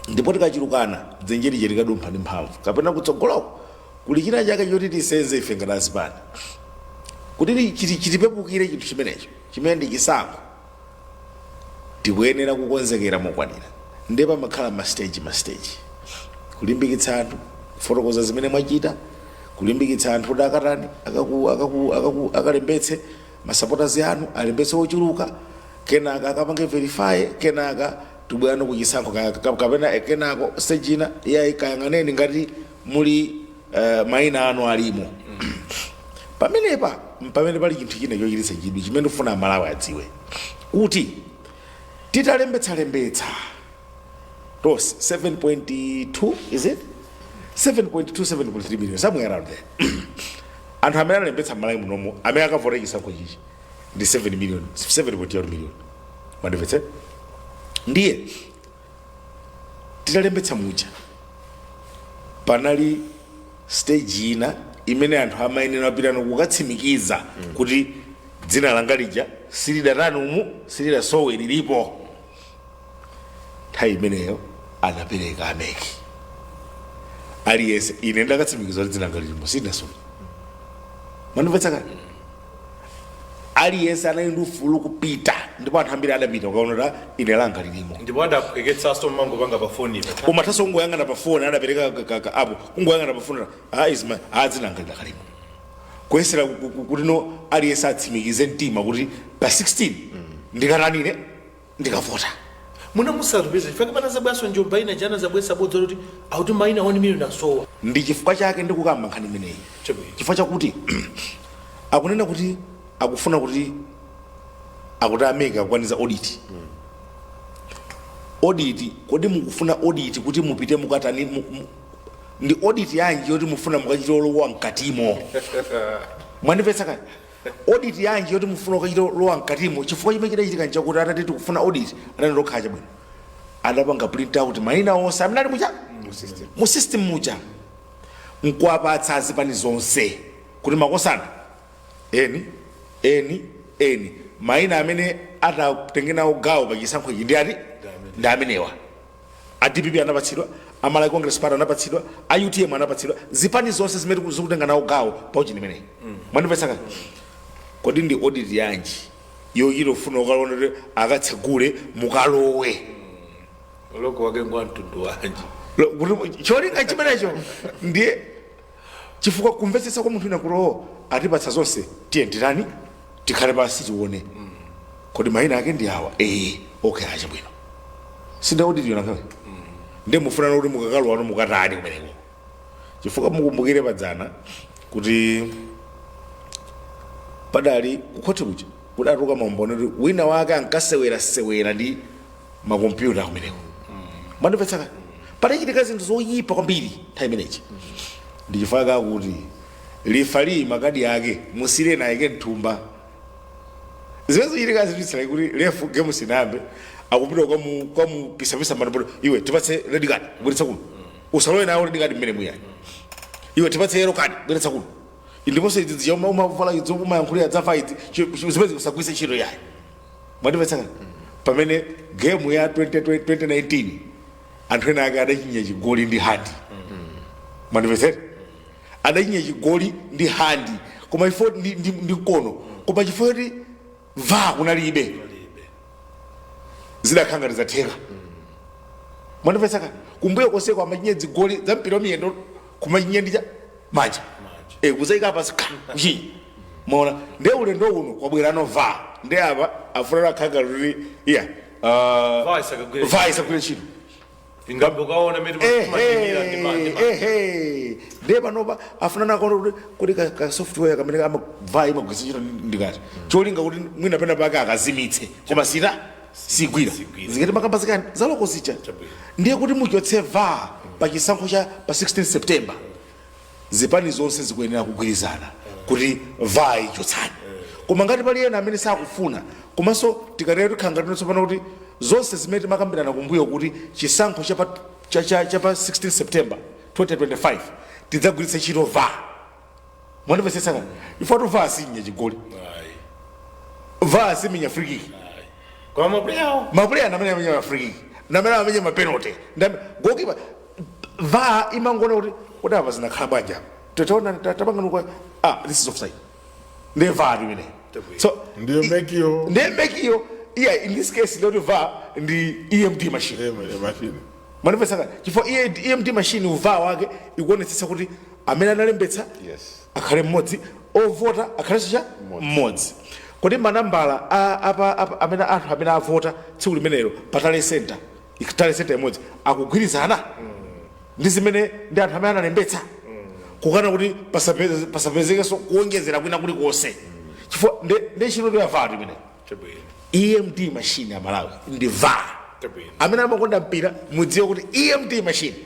ndipo tikachulukana dzenje lije likadumpha ndi mphamvu, kapena kutsogoloko kuli china chake choti tisenze ife ngati azipani kuti chitipepukire chinthu chimenecho chimene ndi chisankho. Tikuyenera kukonzekera mokwanira. Ndiye pamakhala ma stage, ma stage, kulimbikitsa anthu, kufotokoza zimene mwachita, kulimbikitsa anthu kuti akatani, akalembetse, ma supporters anu alembetse ochuluka, kenaka akapange verify, kenaka tibwerano kuchisankho, kapena kenako stage ina iyayi, kayang'aneni ngati muli mayina anu alimo. Pamenepa pamene pali chinthu china chochititsa chidwi chimene ndikufuna Amalawi adziwe, kuti titalembetsalembetsa tonse 7.2, is it 7.2, 7.3 million, somewhere around there, anthu amene analembetsa m'Malawi munomo amene akavota chisankho chichi ndi 7 million, 7.1 million, mwandimvetse? Ndiye titalembetsa muja panali stage ina imene anthu amayenera kupitano kukatsimikiza kuti dzina langa lija silidatani umu, silidasowe, lilipo. Nthawi imeneyo anapereka a MEC aliyense. Ine ndakatsimikiza kuti dzina langa lilimo, silinasowe, mwandimvetsa kani? Aliyense anali ndi ufulu kupita, ndipo anthu ambiri adapita ukaona ta ine langa lilimo. Ndipo adaphweketsanso, mmangopanga pa foni pa. Umathanso kungoyang'ana pa foni, adapereka apo, kungoyang'ana pa foni, ah, izima, ah, dzina langa lidakalimo. Kuyesera kuti no, aliyense atsimikize mtima kuti pa 16 ndikatanine, ndikavota. Muna musatupeze chifukwa pana zabweranso njomba ina jana, zabweretsa bodza loti akuti mayina 1 million asowa. Ndi chifukwa chake ndikukamba nkhani imeneyi. Chabwino. Chifukwa chakuti akunena kuti akufuna kuti akuti a MEC akukaniza audit. Audit, kodi mukufuna audit kuti mupite mukatani? Ndi audit yanji yoti mufuna mukachite olowa mkatimo? Mwandimvetsa kani? Audit yanji yoti mufuna ukachite lowa mkatimo? Chifukwa chimene chidachitika nchakuti atati tikufuna audit, adanena okhala chabwino, adapanga print out mayina onse amene ali mucha mu system muja, nkuwapatsa azipani zonse kuti makosana eni eni eni mayina amene atatenge nawo gawo pa chisankho ichi ndi ati. Ndi amenewa. A DPP anapatsidwa, a Malawi Congress Party anapatsidwa, a UTM anapatsidwa, zipani zonse zimene zikutenga nawo gawo pauchini imeneyi. Mwandimvetsa? Kodi ndi audit yanji yochita ufuna ukalona kuti akatsegule mukalowe? Lock wake ngwa mtundu wanji? Kuti cholinga chimenecho ndiye chifukwa kumvetsetsa kwa munthu ina kuti o atipatsa zonse, tiye nditani, tikhale pansi tione kodi mayina ake ndi awa. Ee, okay, achabwino, sinda audit yonakawe. Ndiye mufunana kuti mukakalowa mukatani kumeneko? Chifukwa mukumbukire padzana kuti padali kukhoti kuja kudatuka maumboni kuti wina wake ankasewera-sewera ndi makompyuta kumeneko. Mwandimvetsaka? Padachitika zinthu zoyipa kwambiri nthawi imeneyi. Ndi chifukwa kakuti referee makadi ake musirena ayike mthumba. Zimene zochitika zitutsira kuti ref game sinambe akupita kwamupisapisa manopoto: "Iwe, tipatse red card, bweretsa kuno. Usalowe nawo red card mmene muyani. Iwe, tipatse yellow card, bweretsa kuno. Ndiponso idzi zija umavala idzo, umayankhulira dzafa idzi, zimene usagwiritse ntchito yayi." Mwandimvetsaka? Pamene game ya 20 2019 anthu ena ake adachinya chigoli ndi hand. Mwandimvetsera? Adachinya chigoli ndi hand, koma ifo ndi mkono, koma chifukwa kuti VAR kunalibe, zidakhala ngati zatheka. Mwandimvetsaka? Kumbuyo konseko amachinya zigoli za mpira wa miyendo kumachinya ndi cha manja, kuzayika pasi kha kuchinya. Maona? Ndiye ulendo uno kwabwerano VAR, ndi apa afunana akhala kuti iya VAR isakagwire. VAR isagwire ntchito. Ingambe ukaona mene timachimira ndi Ehe, ndiye panopa afunana akaona kuti kuti ka software kamene ama VAR imagwiritsa ntchito ndikati cholinga kuti mwina pena pake akazimitse, koma sita sigwira. Sigwira. Zikati makamba zikani za lock zija. Chabwino. Ndiye kuti muchotse VAR pa chisankho cha pa 16 September, zipani zonse zikuyenera kugwirizana kuti VAR ichotsani. Koma ngati pali ena amene sakufuna, komanso tikatero tikhanga tsopano kuti zonse zimene timakambirana kumbuyo kuti chisankho cha pa 16 September 2025 tidzagwiritsa ntchito VAR. Mwandimvetsetsa? Ifatu VAR sinya chigoli. Ayi. VAR siminya free kick. Ayi, kwa maplayer. Maplayer amene amenya ma free kick, namene amenya ma penalty, goalkeeper, VAR imangona kuti kuti apa zinakhala bwanji apa, tataona tapanganuka, ah, this is offside. Ndiye VAR imene. Tabwino. So Ndiyo MEC yo. Ndiye MEC yo. Yeah, in this case ndiyoti VAR ndi EMD machine. Machine. Mwandimvetsa? Chifukwa EMD machine uVAR wake ikuonetsetsa kuti amene analembetsa akhale mmodzi, ovota akhalenso cha mmodzi. Kodi manambala amene anthu amene avota tsiku limenelo pa tally center, tally center imodzi, akugwirizana ndi zimene ndi anthu amene analembetsa, kukana kuti pasapezekenso kuonjezera kwina kulikonse, chifukwa ndi ntchito ya VAR imene Chabwino. EMD machine ya Malawi ndi VAR. Chabwino. Amene amakonda mpira mudziwe kuti EMD machine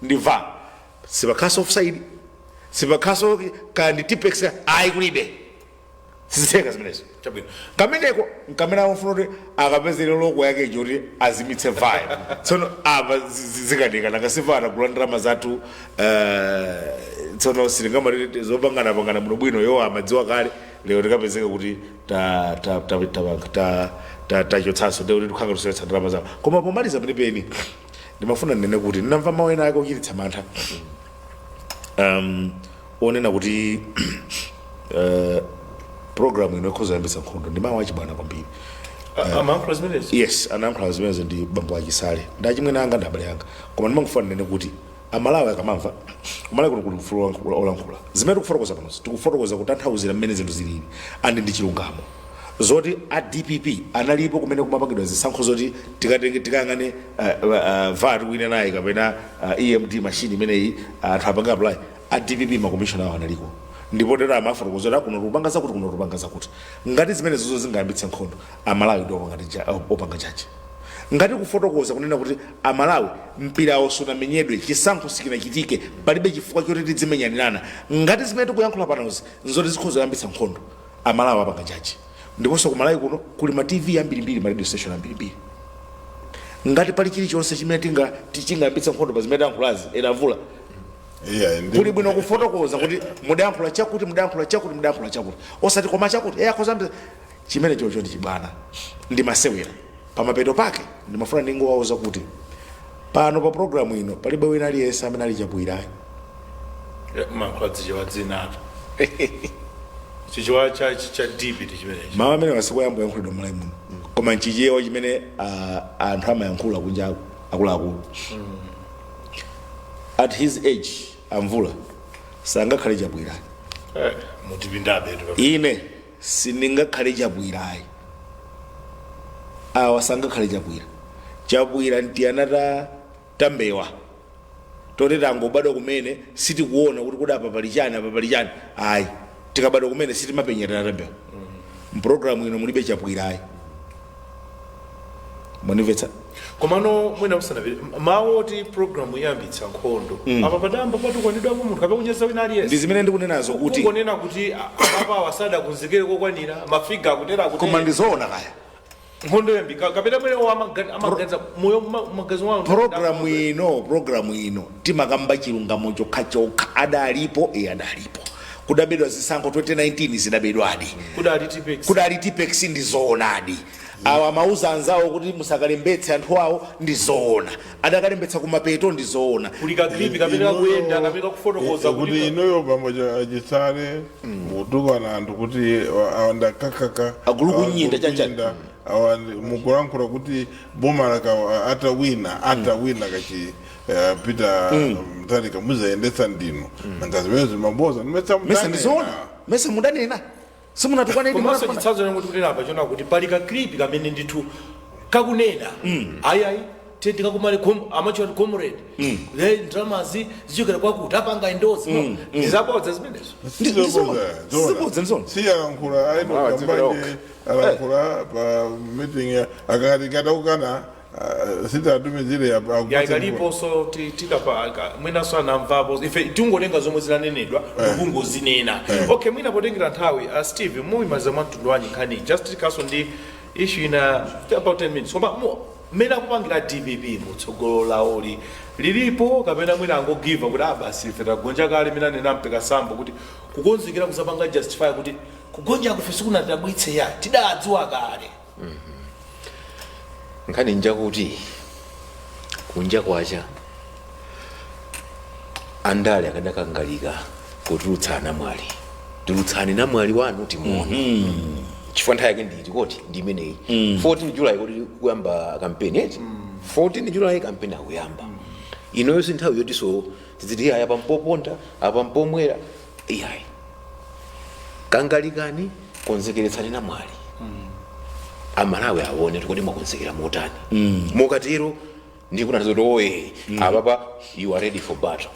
ndi VAR. Sipakhaso offside, sipakhaso kandi tipex, ayi, kulibe, sizitheka zimenezo. Chabwino. Kameneko nkamene amafuna kuti akapezere lock yake iji kuti azimitse VAR. Tsono apa zikanika nakasiva atagula ndalama zathu. Tsono sitingamati zopanganapangana bwino bwino, yo amadziwa kale. Lero tikapezeka kuti tachotsanso, ndiye kuti tikhanga tusewetsa ndalama zawo. Koma pomaliza penipeni ndimafuna ndinene kuti ndinamva mawu ena ake ochititsa mantha, onena kuti program ino ikhoza kuyambitsa nkhondo. Ndi mawu achibwana kwambiri. Amayankhula zimenezi? Yes, anayankhula zimenezo ndi bambo achisale, ndi achimwene anga, ndi abale anga. Koma ndimangofuna ndinene kuti Amalawi akamamva, kumalawi kuno kuli ufulu olankhula. Zimene tikufotokoza panozi, tikufotokoza kutanthauzira mmene zinthu zilili, and ndi chilungamo zoti a DPP analipo kumene kumapangidwa zisankho zoti tikatenge tikayang'ane VAR wina naye kapena EMD machine imeneyi, anthu apange apply. A DPP makomishona awo analiko, ndipo tero amafotokoza kuti kuno tikupanga zakuti, kuno tikupanga zakuti. Ngati zimene zozo zingayambitse nkhondo, Amalawi ndi opanga jaji. Ngati kufotokoza kunena kuti Amalawi mpirawo sunamenyedwe, chisankho sikinachitike, palibe chifukwa choti tidzimenyanirana. Ngati zimene tikuyankhula panozi nzoti zikhoza kuyambitsa nkhondo, Amalawi apanga jaji. Ndiponso kumalawi kuno kuli ma TV ambirimbiri, ma radio station ambirimbiri. Ngati pali chilichonse chimene chingayambitse nkhondo pa zimene tayankhulazi, ena avula. Yeah, Kuli bwino kufotokoza kuti mudayankhula chakuti, mudayankhula chakuti, mudayankhula chakuti, osati koma chakuti akhoza chimene chocho ndi chibwana, ndi masewera. Pamapeto pake ndimafuna ndingowauza kuti pano pa programu ino palibe wina aliyense amene ali Chabwirayi. Mankhula dzichiwa dzinato, chichiwa cha deep chimenechi. Mawu amene wasikoyamba yankhulidwa m'Malawi muno, koma nchichewa chimene anthu amayankhula kunja akuluakulu. At his age, amvula sangakhale Chabwirayi. Mutipindabe tu. Ine sindingakhale Chabwirayi, awa sangakhale Chabwira. Chabwira ntiyana ta tambewa toti tangobadwa kumene, sitikuona kuti kodi apa pali chani, apa pali chani. Ayi, tikabadwa kumene sitimapenyerera tambewa. Mpulogalamu ino mulibe Chabwirayi, mwanimvetsa? Komano mwina musanapite, mawu oti program iyambitsa nkhondo, apa padamba patukwanidwapo munthu kapena kunyeza wina Ndi aliyense? zimene ndikunenazo kuti Kungonena kuti apapa awasadakonzekere kokwanira, mafiga akutera Koma akutere. ndizoona kaya. Nkhondo yambika kapena mwene amaganiza moyo magazi wawo. Programu ino timakamba chilungamo chokhachokha. Adalipo, iye adalipo. Kudabedwa zisankho 2019, zidabedwadi. Kudali Tipex. Kudali Tipex, ndi zoonadi. Awa amauza anzawo kuti musakalembetse anthu awo, ndi zoona. Adakalembetsa kumapeto, ndi zoona. Kuli ka clip kapena kakuyenda kapena kakufotokoza kuti kuti inuyo bambo Chisale mukutukwana anthu kuti awanda kakaka. Agulu kunyinda chanchani. Awa mukulankhula kuti boma laka atawina kachi Peter Mutharika muzayendetsa ndinu, nanga zimene zimaboza? Mesa ndizoona, mesa mudanena? Simunatukwane? Komanso chitsanzo chomwe tikunena apa chona kuti pali ka clip kamene ndithu kakunena, ayi ayi, tikakumale amachoti comrade, ndalamazi zichokera kwakuti apanga endorsement, ndizabodza zimenezo. Ndizona. Sizibodza, ndizona. Si alankhula aino Ah, kambanje alankhula pa meeting akati kataukana sitatumizire. Ya, ikaliponso tikapa mwinanso anamvapo. Ife tingotenga zomwe zinanenedwa, tikungozinena. Okay, mwina potengera nthawi, Steve, muyimaliza mwa mtundu wanji nkhani? Just tikaso ndi issue ina about 10 minutes, koma mmene akupangira DPP mutsogolo lawoli lilipo, kapena mwina angogiva kuti ah, basi, ife tagonja kale, imene anena mpeka sambo kuti kukonzekera kusapanga justify kuti kugonja kufe sikunatidabwitse, ya tidadziwa kale? Nkhani njakuti kunja kwacha andale akadakangalika kutulutsa namwali. Tulutsani namwali wanu timuone, chifukwa nthawi yake nditi koti ndi imeneyi, 14 July kuti kuyamba kampeni eti. 14 July kampeni akuyamba. Inoyo si nthawi yotiso tiziti aya pampoponda apa mpomwera, iyayi. Kangalikani, konzekeretsani namwali, Amalawi aone kuti mwakonzekera motani. Mukatero ndikunati kuti oye, apapa you are ready for battle.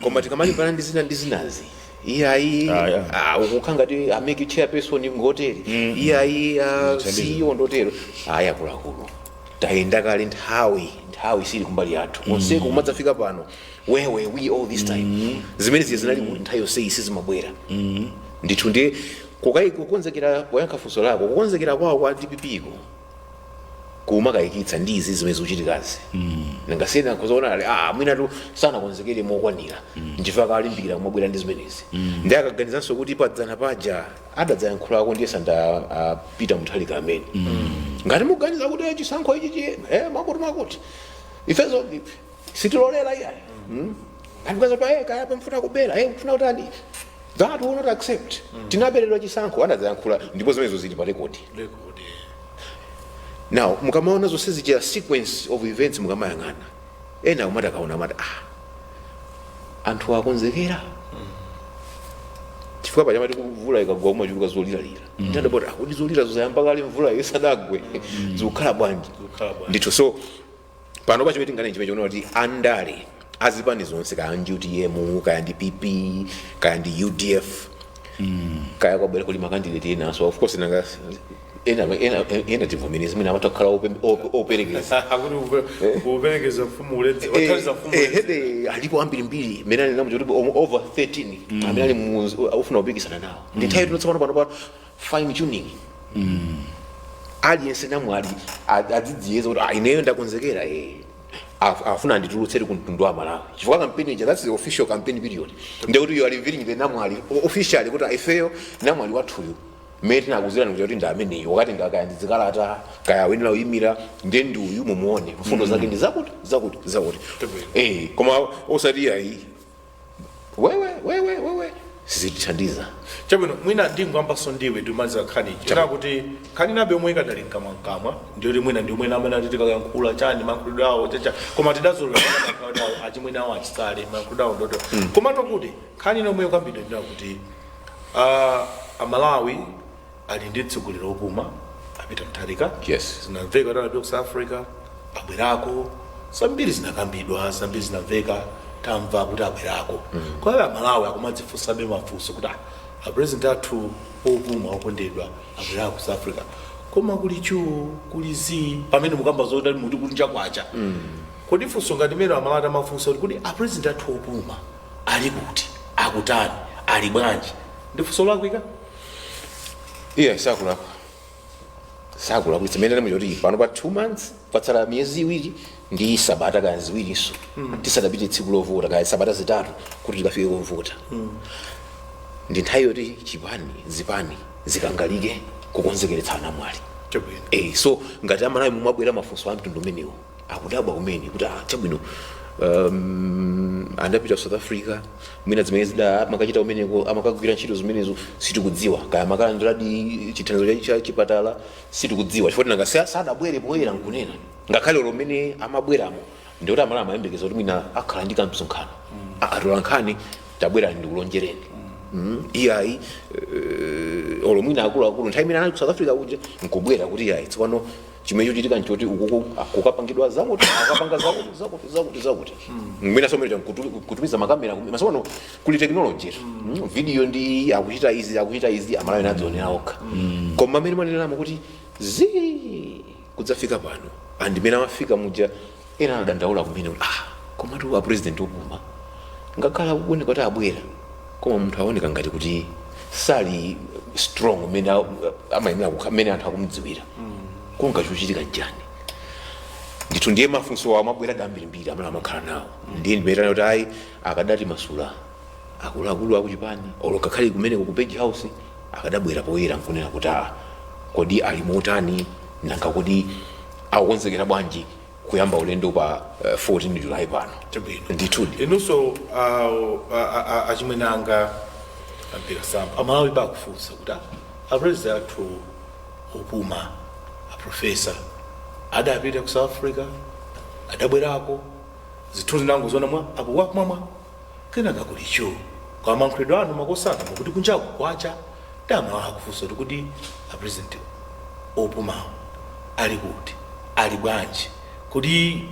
Koma tikamalimbana ndi zina ndi zinazi, iyayi. Ah, yeah. Ah, ukukhala ngati a MEC chairperson ngotere, iyayi, CEO ndotero. Ayi, akuluakulu, tayenda kale nthawi, nthawi sili kumbali yathu. Konseko kumadzafika pano, where were we all this time? Zimene ziye zinali kuti nthawi yonseyi sizimabwera ndithu. Ndi kukai kukonzekera, poyankha funso lako, kukonzekera kwawo kwa DPP ko kumakayikitsa ndi izi zimene zikuchitikazi. Nangasiyena kuzoona ali mwinatu sanakonzekere mokwanira, nchifukwa akalimbikira kumabwera ndi zimenezi. Ndi akaganizanso kuti padzana paja adadzayankhulako ndiye sanda Peter Mutharika amene ngati muganiza kuti chisankho ichi makuti makuti ifezo sitilolera, iyayi. Ngati muganiza kuti kaya pamfuna kubera, mfuna kutani, that we will not accept. Tinaberedwa chisankho, anadzayankhula, ndipo zimenezo zili pa rekodi. Record. Now mukamaona zonse zija, sequence of events, mukamayang'ana ena akumati akaona amati anthu akonzekera, chifukwa pachamati mvula ikagwa kumachuluka zoliralira. Ndadaboti akuti zolira zayamba kale mvula isanagwe, zikukhala bwanji? Zikukhala bwanji? Ndithu, so pano pachimene tinganene chimene chikuona kuti andale azipani zonse, kaya ndi UTM, kaya ndi PP, kaya ndi UDF, kaya kwabwera kuli ma candidate enanso, of course nanga ena tivomereze mwina amatha kukhala operekeza. Akuti kuperekeza mfumu uledze, othandiza mfumu uledze. Hebe alipo ambirimbiri mene ali namuti kuti over 13 amene ali ofuna kupikisana nawo. Ndi nthawi tino tsopano pano pa fine tuning, aliyense namwali adzidziyeza kuti ineyo ndakonzekera. Afuna anditulutsere ku mtundu wa Malawi, chifukwa campaign ija, that's the official campaign period, ndekuti you are revealing the namwali officially kuti ifeyo namwali wathuyu Mmene tinakuzirani kuti ndi ameneyo, wakati ngakaya ndi zikalata, kaya awenera uyimira, ndiye ndi uyu, mumuone, mfundo zake ndi zakuti, zakuti, zakuti. Koma osati ayi, wewe, wewe, wewe, sizitithandiza. Chabwino, mwina ndingwambaso ndiwe ndimaliza nkhani chena kuti nkhani nabe yomwe ikadali mkamwamkamwa, ndiyoti mwina ndi umwene amene ati tikayankhula chani, mayankhulidwe awo chacha, koma tidazolowera mayankhulidwe awo achimwene awo achisale, mayankhulidwe awo ndoto. Komano kuti nkhani inomwe yokambidwa ndina kuti Amalawi ali ndi mtsogoleri wopuma, a Peter Mutharika. Zinamveka kuti anapita ku South Africa, abwerako, zambiri zinakambidwa, zambiri zinamveka, tamva kuti abwerako. Kwa Amalawi akumadzifunsabe mafunso kuti apresident athu opuma okondedwa abwerako ku South Africa, koma kuli chu, kuli zi, pamene mukamba zoti muti kunja kwacha. Kodi funso ngati mene Amalawi amafunsa kuti apresident athu opuma ali kuti, akutani, ali bwanji, ndi funso lakwika? Iye sakulakwa, sakulakwitsa. Mene kuti pano pa 2 months, patsala miyezi 2 ndi sabata kaya ziwirinso tisadapite tsiku lovota, kaya sabata 3 kuti tikafike kovota, ndi nthawi yoti chipani, zipani zikangalike kukonzekeretsa anamwali. So ngati Amalawi mumabwera mafunso a mtundu umenewo, akudabwa kumene kuti chabwino, andapita South Africa, mwina zimene zida amakachita kumeneko, amakagwira ntchito zimenezo sitikudziwa, kaya makalandiradi chithandizo cha chipatala sitikudziwa, chifukwa tinanga sadabwere poyera nkunena. Ngakhale lero mmene amabweramo, ndikuti Amalawi amayembekeza kuti mwina akhala ndi kamsonkhano, atola nkhani, tabwerani ndikulonjereni. Iyayi, olo mwina akuluakulu nthawi imene anali ku South Africa kuja nkubwera kuti iyayi, tsopano chimene chochitika nchoti ukuku kukapangidwa zakuti, akapanga zakuti, zakuti, zakuti, zakuti, mwina somene kutumiza makamera masopano kuli technology, video ndi akuchita izi, akuchita izi, Amalawi nadzionera okha. Koma amene mwaneneramo kuti zi kudzafika pano, andimene amafika muja, ena anadandaula kumene kuti komatu a president opuma ngakhale akuoneka kuti abwera, koma munthu aoneka ngati kuti sali strong mmene amayenera kukhala, mmene anthu akumudziwira, kunga chochitika njani ndithu. Ndiye mafunso awo amabwera ambirimbiri amene amakhala nawo. Ndiye ndimayitana kuti ayi, akadati masula akuluakulu akuchipani, olo ngakhale kumeneko ku Page House, akadabwera poyera nkunena kuti kodi ali motani, nanga kodi akukonzekera bwanji kuyamba ulendo pa 14 July pano? Chabwino. Ndithudi. Inunso achimwene anga ampira sampa, Amalawi bakufunsa kuti apresident athu opuma aprofesa adapita ku South Africa, adabwerako, zithunzi nango zona mwa akuwakumwamwa, kenaka kulicho kwa mankhuledwe anu makosana mukuti kunjaku kwacha, ndi Amalawi akufunsa kuti apresident opumawo ali kuti, ali bwanji, kuti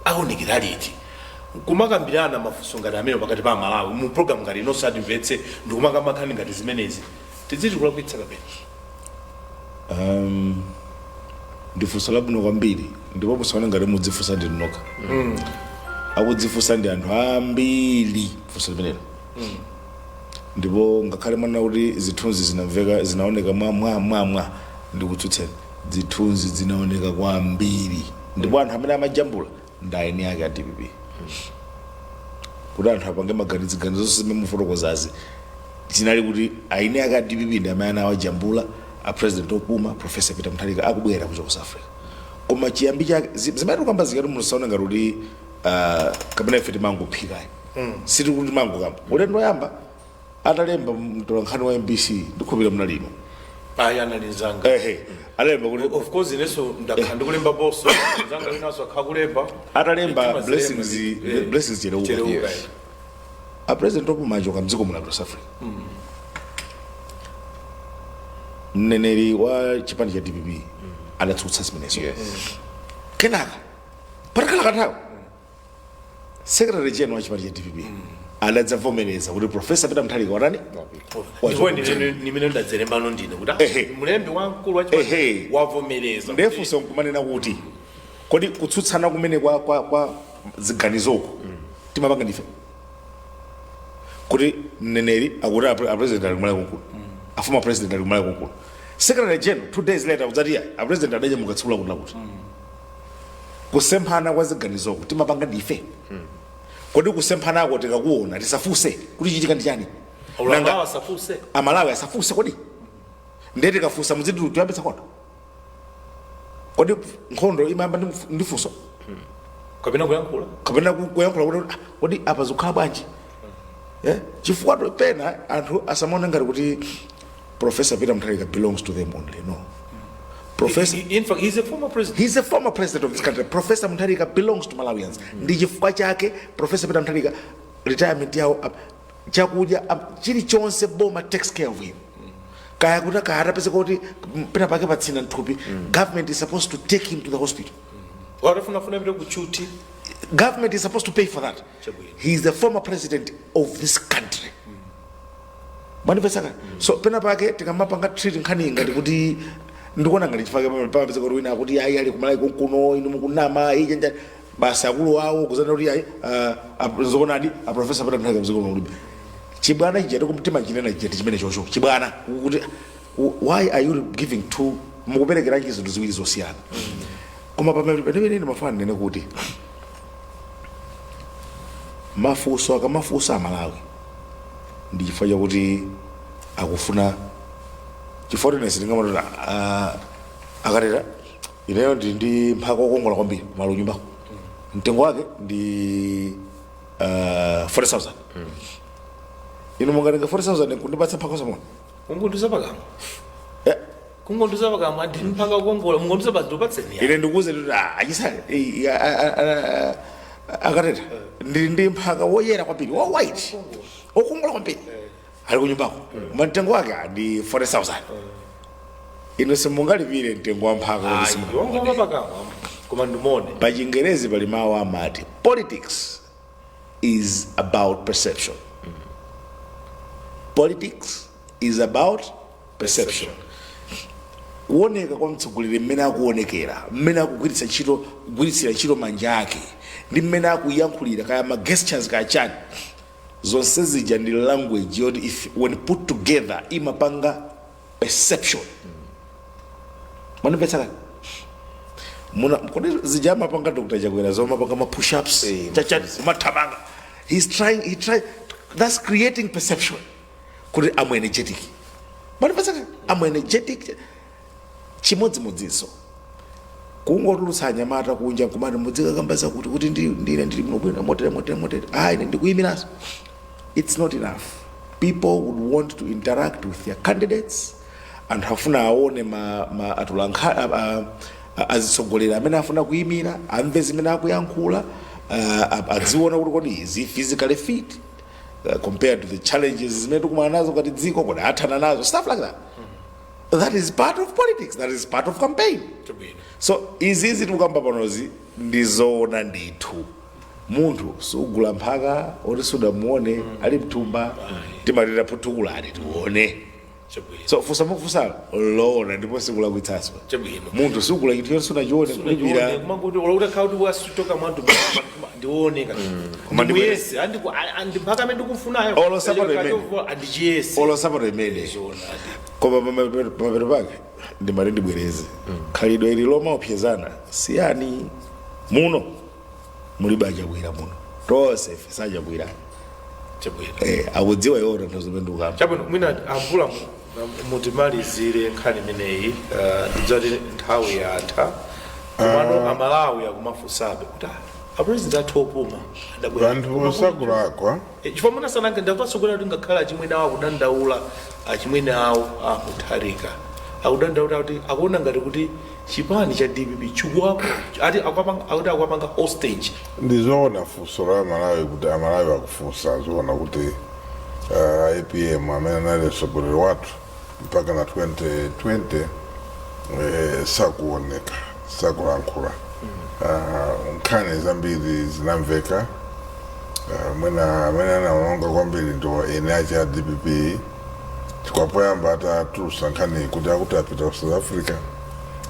aonekera liti? Kumakambirana mafunso ngati amene pakati pa Amalawi mu program ngati inonso atimvetse, ndikumakamba nkhani ngati zimenezi, tidziti kulakwitsa kapena? Ndifunso labwino kwambiri, ndipo musaone ngati mudzifunsa ndi nokha, akudzifunsa ndi anthu ambiri funso limenelo. Ndipo ngakhale mwana kuti zithunzi zinamveka, zinaoneka mwa mwa mwa mwa, ndikutsutseni, zithunzi zinaoneka kwambiri, ndipo anthu amene amajambula ndi aeni ake a DPP, kuti anthu apange maganizo zonse zimene mufotokozazi, zinali kuti aeni ake a DPP ndi amene anawajambula a president opuma Professor Peter Mutharika akubwera kuchoka South Africa. Koma chiyambi chake zimene tikamba zikati musaone ngati kuti kapena ife timangophikayi, sitikuti timangokamba. Ulendo oyamba atalemba mtolankhani wa MBC, ndikhulupirira munalino. Ayi, analizanga. Ehe, atalemba kuti Of course, inenso ndakhala ndikulemba poso, zanga winanso akhala kulemba. Atalemba Timazilemba. Blessings Blessings Chereuka. Chereuka. Yes. A president opuma achoka mdziko muno South Africa, mneneri wa chipani cha DPP adatsutsa zimenezo. Kenaka patakhala kanthawi, secretary general wa chipani cha DPP adadzavomereza kuti Professor Peter Mutharika watani? Ndipo nimene ndadzerembano ndine kuti mlembi wamkulu wa chipani wavomereza. Ndefunso nkumanena kuti kodi kutsutsana kumene kwa ziganizoko timapanga ndife, kuti mneneri akuti a president ali kumala kunkulu, a former president ali kumala kunkulu, secretary general 2 days later kudzati a president adanyamuka tsiku lakuti lakuti, kusemphana kwa ziganizoko timapanga ndife? Kodi kusemphanako tikakuona tisafunse kuti chitika ndi chani? Amalawi asafuse? Amalawi asafuse kodi? Ndiye tikafunsa muziti tuyambitsa nkhondo? Kodi nkhondo imayamba ndi funso? Kapena kuyankhula? Kapena kuyankhula kuti, "Ah, kodi apa zikukhala bwanji?" Eh? Chifukwa pena anthu asamaone ngati kuti Professor Peter Mutharika belongs to them only. No, Professor In fact, he's a former president. He's a former president of this country. Professor Mutharika belongs to Malawians. Ndi chifukwa chake Professor Peter Mutharika, retirement yawo, chakudya, chilichonse, boma takes care of him. Kaya kuti kaya atapeza kuti pena pake patsina mthupi, government is supposed to take him to the hospital. Watafunafuna pita kuchuti. Government is supposed to pay for that. Chabwino. He is the former president of this country. Mwandipesaka? So pena pake tikamapanga treat nkhani ngati kuti, ndikuona ngati chifukwa pamapeza kuti wina akuti ayi, ali kumalawi kunkuno, inu mukunama, iye chanja basi, akulu awo kuzana kuti ayi, zoonadi a Professor Peter Mutharika mdziko mulibe. Chibwana chija tikumtima chinena chija chimene chocho chibwana kuti, why are you giving two, mukuperekeranji zinthu ziwiri zosiyana? Koma pamene pamene ndimafuna ndinene kuti mafunso akamafunsa Amalawi ndi chifukwa chakuti akufuna, chifukwa kuti nesi ndingamatoti, akatera ineyo ndi ndi mphaka wokongola kwambiri kumalo nyumbako, mtengo wake ndi 40,000. Inu mungatenga 40,000 kundipatsa mphaka osamona? Kungondiza pakamwa. Eh. Kungondiza pakamwa, ndi mphaka wokongola, mungondiza pa ndipatseni. Ine ndikuuze kuti, ah, achisale, akateta ndili ndi mphaka woyera kwambiri, wa white, wokongola kwambiri, ali kunyumbako, koma mtengo wake ndi 40,000. Inu simungalipire mtengo wa mphaka kuti simungaone. Wongomva pakamwa, koma ndimone. Pa Chingerezi pali mawu amati politics is about perception. Politics is about perception. Kuoneka kwa mtsogoleri, mmene akuonekera, mmene akugwiritsa ntchito, kugwiritsira ntchito manja ake ndi mmene akuyankhulira, kaya ma gestures, kaya chani, zonse zija ndi language yoti if when put together imapanga perception. Mwandimvetsa kani? Muna kodi zija amapanga Dr. Chakwera, zomapanga ma push ups, chacha, kumathamanga, he's trying, he try, that's creating perception kuti I'm energetic. Mwandimvetsa kani? I'm energetic. Chimodzimodzinso kungotulutsa anyamata kunja nkumati mudzikakambaza kuti ndine ndili muno bwino, motere, motere, motere, ah, ine ndikuyimiranso, it's not enough. People would want to interact with their candidates. Anthu afuna aone ma atulankhani, azitsogolera amene afuna kuyimira, amve zimene akuyankhula, adziona kuti kodi is he physically fit compared to the challenges zimene tikumana nazo ngati dziko, kodi athana nazo, stuff like that. That is part of politics, that is part of campaign. Chabwino. So izizi tikukamba panozi ndizoona ndithu. Munthu sugula mphaka oti sudamuone ali mthumba. Timatira puthukulani tione. Chabwino. So fusa mukufusa loona ndipo sikulakwitsanso. Chabwino. Munthu sugula chinthu choti sunachione kulipira. Kumanguti utakhala kuti wasitoka mwantu, ndione Koma ndimuyese andi mphaka amene ndikufunayo. Olo sapato imene. Andichiyese. Olo sapato imene. Zoonadi. Koma pamapeto pake ndimati ndibwereze, khalidwe ili lomaopsezana siyani. Muno mulibe aChakwera muno, tonse ife saChakwera. Chabwino. Eh, akudziwa iwo tanthauzo limene ndikukamba. Chabwino, mwina amvula mutimalizire nkhani imeneyi. Ndidzati nthawi yatha, komano Amalawi akumafunsabe kuti, ah, apresident athu opuma adabwera. Vanthu vosakulakwa. Chifukwa munasanange ndapasogolera kuti ngakhale achimwene awo akudandaula, achimwene awo aMutharika akudandaula kuti akuona ngati kuti chipani cha DPP chikuwapa, ati akuti akuwapanga hostage. Ndizoona funso la Amalawi, kuti Amalawi akufunsa zoona kuti APM amene anali mtsogoleri wathu mpaka na 2020, sakuoneka, sakulankhula. Nkhani zambiri zinamveka. Mwina amene anaononga kwambiri ndo ene ache a DPP, chikwapoyamba atatulusa nkhani kuti akuti apita ku South Africa,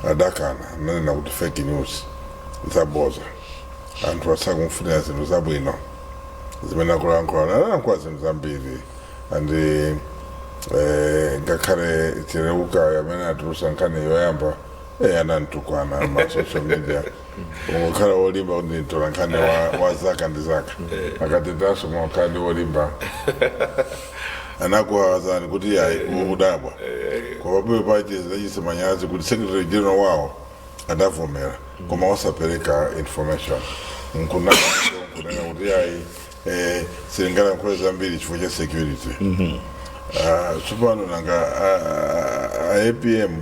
adakana, ananena kuti fake news, zaboza, anthu asakumfunira zinthu zabwino zimene akulankhula. Analankhula zinthu zambiri andi ngakhale Chereuka amene atulusa nkhani yoyamba. Anantukwana ma social media, ungokhala wolimba kuti nditola nkhani wa zaka ndi zaka, akatetaso mwakhala ndi wolimba, anakuwawazani kuti ayi, udabwa kwa pambuyo pache zinachititsa manyazi kuti secretary general wawo adavomera koma osapereka information, nkunena kuti ayi, silingalankhule zambiri chifukwa cha security. Tsopano nanga a APM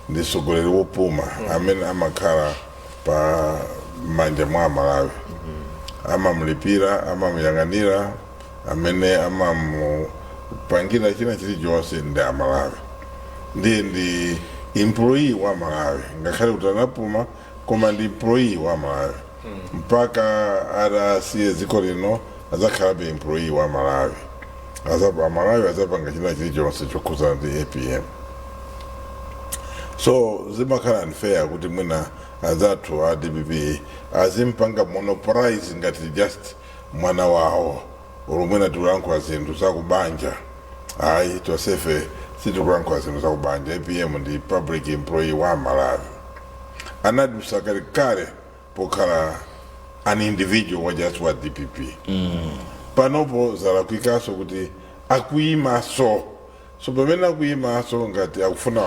ndi mtsogoleri wopuma amene amakhala pa manja mwa Amalawi, amamulipira, amamuyang'anira, amene amamupangira china chilichonse ndi Amalawi. Ndiye ndi employee wa Malawi, ngakhale kuti anapuma, koma ndi employee wa Malawi mpaka atasiye dziko lino, azakhalabe employee wa Malawi. Amalawi azapanga china chilichonse chokhuzana ndi APM. So zimakhala unfair kuti mwina anzathu a DPP azimpanga monopolize ngati just mwana wawo, olo mwina tikulankhula zinthu zakubanja. Ayi, tonsefe sitikulankhula zinthu zakubanja. APM ndi public employee wa Malawi, anadusa kalekale pokhala an individual wa just wa DPP. Panopo zalakwikaso kuti akuyimaso. So pamene akuyimaso, ngati akufuna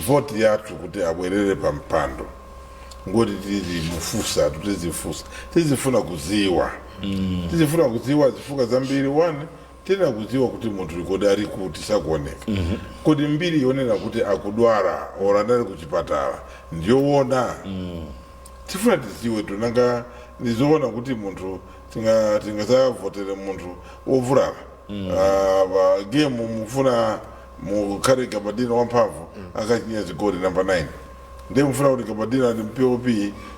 voti yathu kuti abwerere pa mpando, ngoti tizimufusa, tizifusa, tizifuna kuziwa, tizifuna kuziwa zifukwa zambiri. One, tena kuziwa kuti munthu kodi ali kuti, sakuoneka, kodi mbiri yonena kuti akudwala or anali kuchipatala ndiyoona? Tifuna tiziwe tunanga ndizoona kuti munthu tingasavotere munthu wovulala. Pa game mufuna mukhale Gabadina wamphamvu, akachinya zigoli number 9, ndiye mufuna kuti Gabadina ndi pop,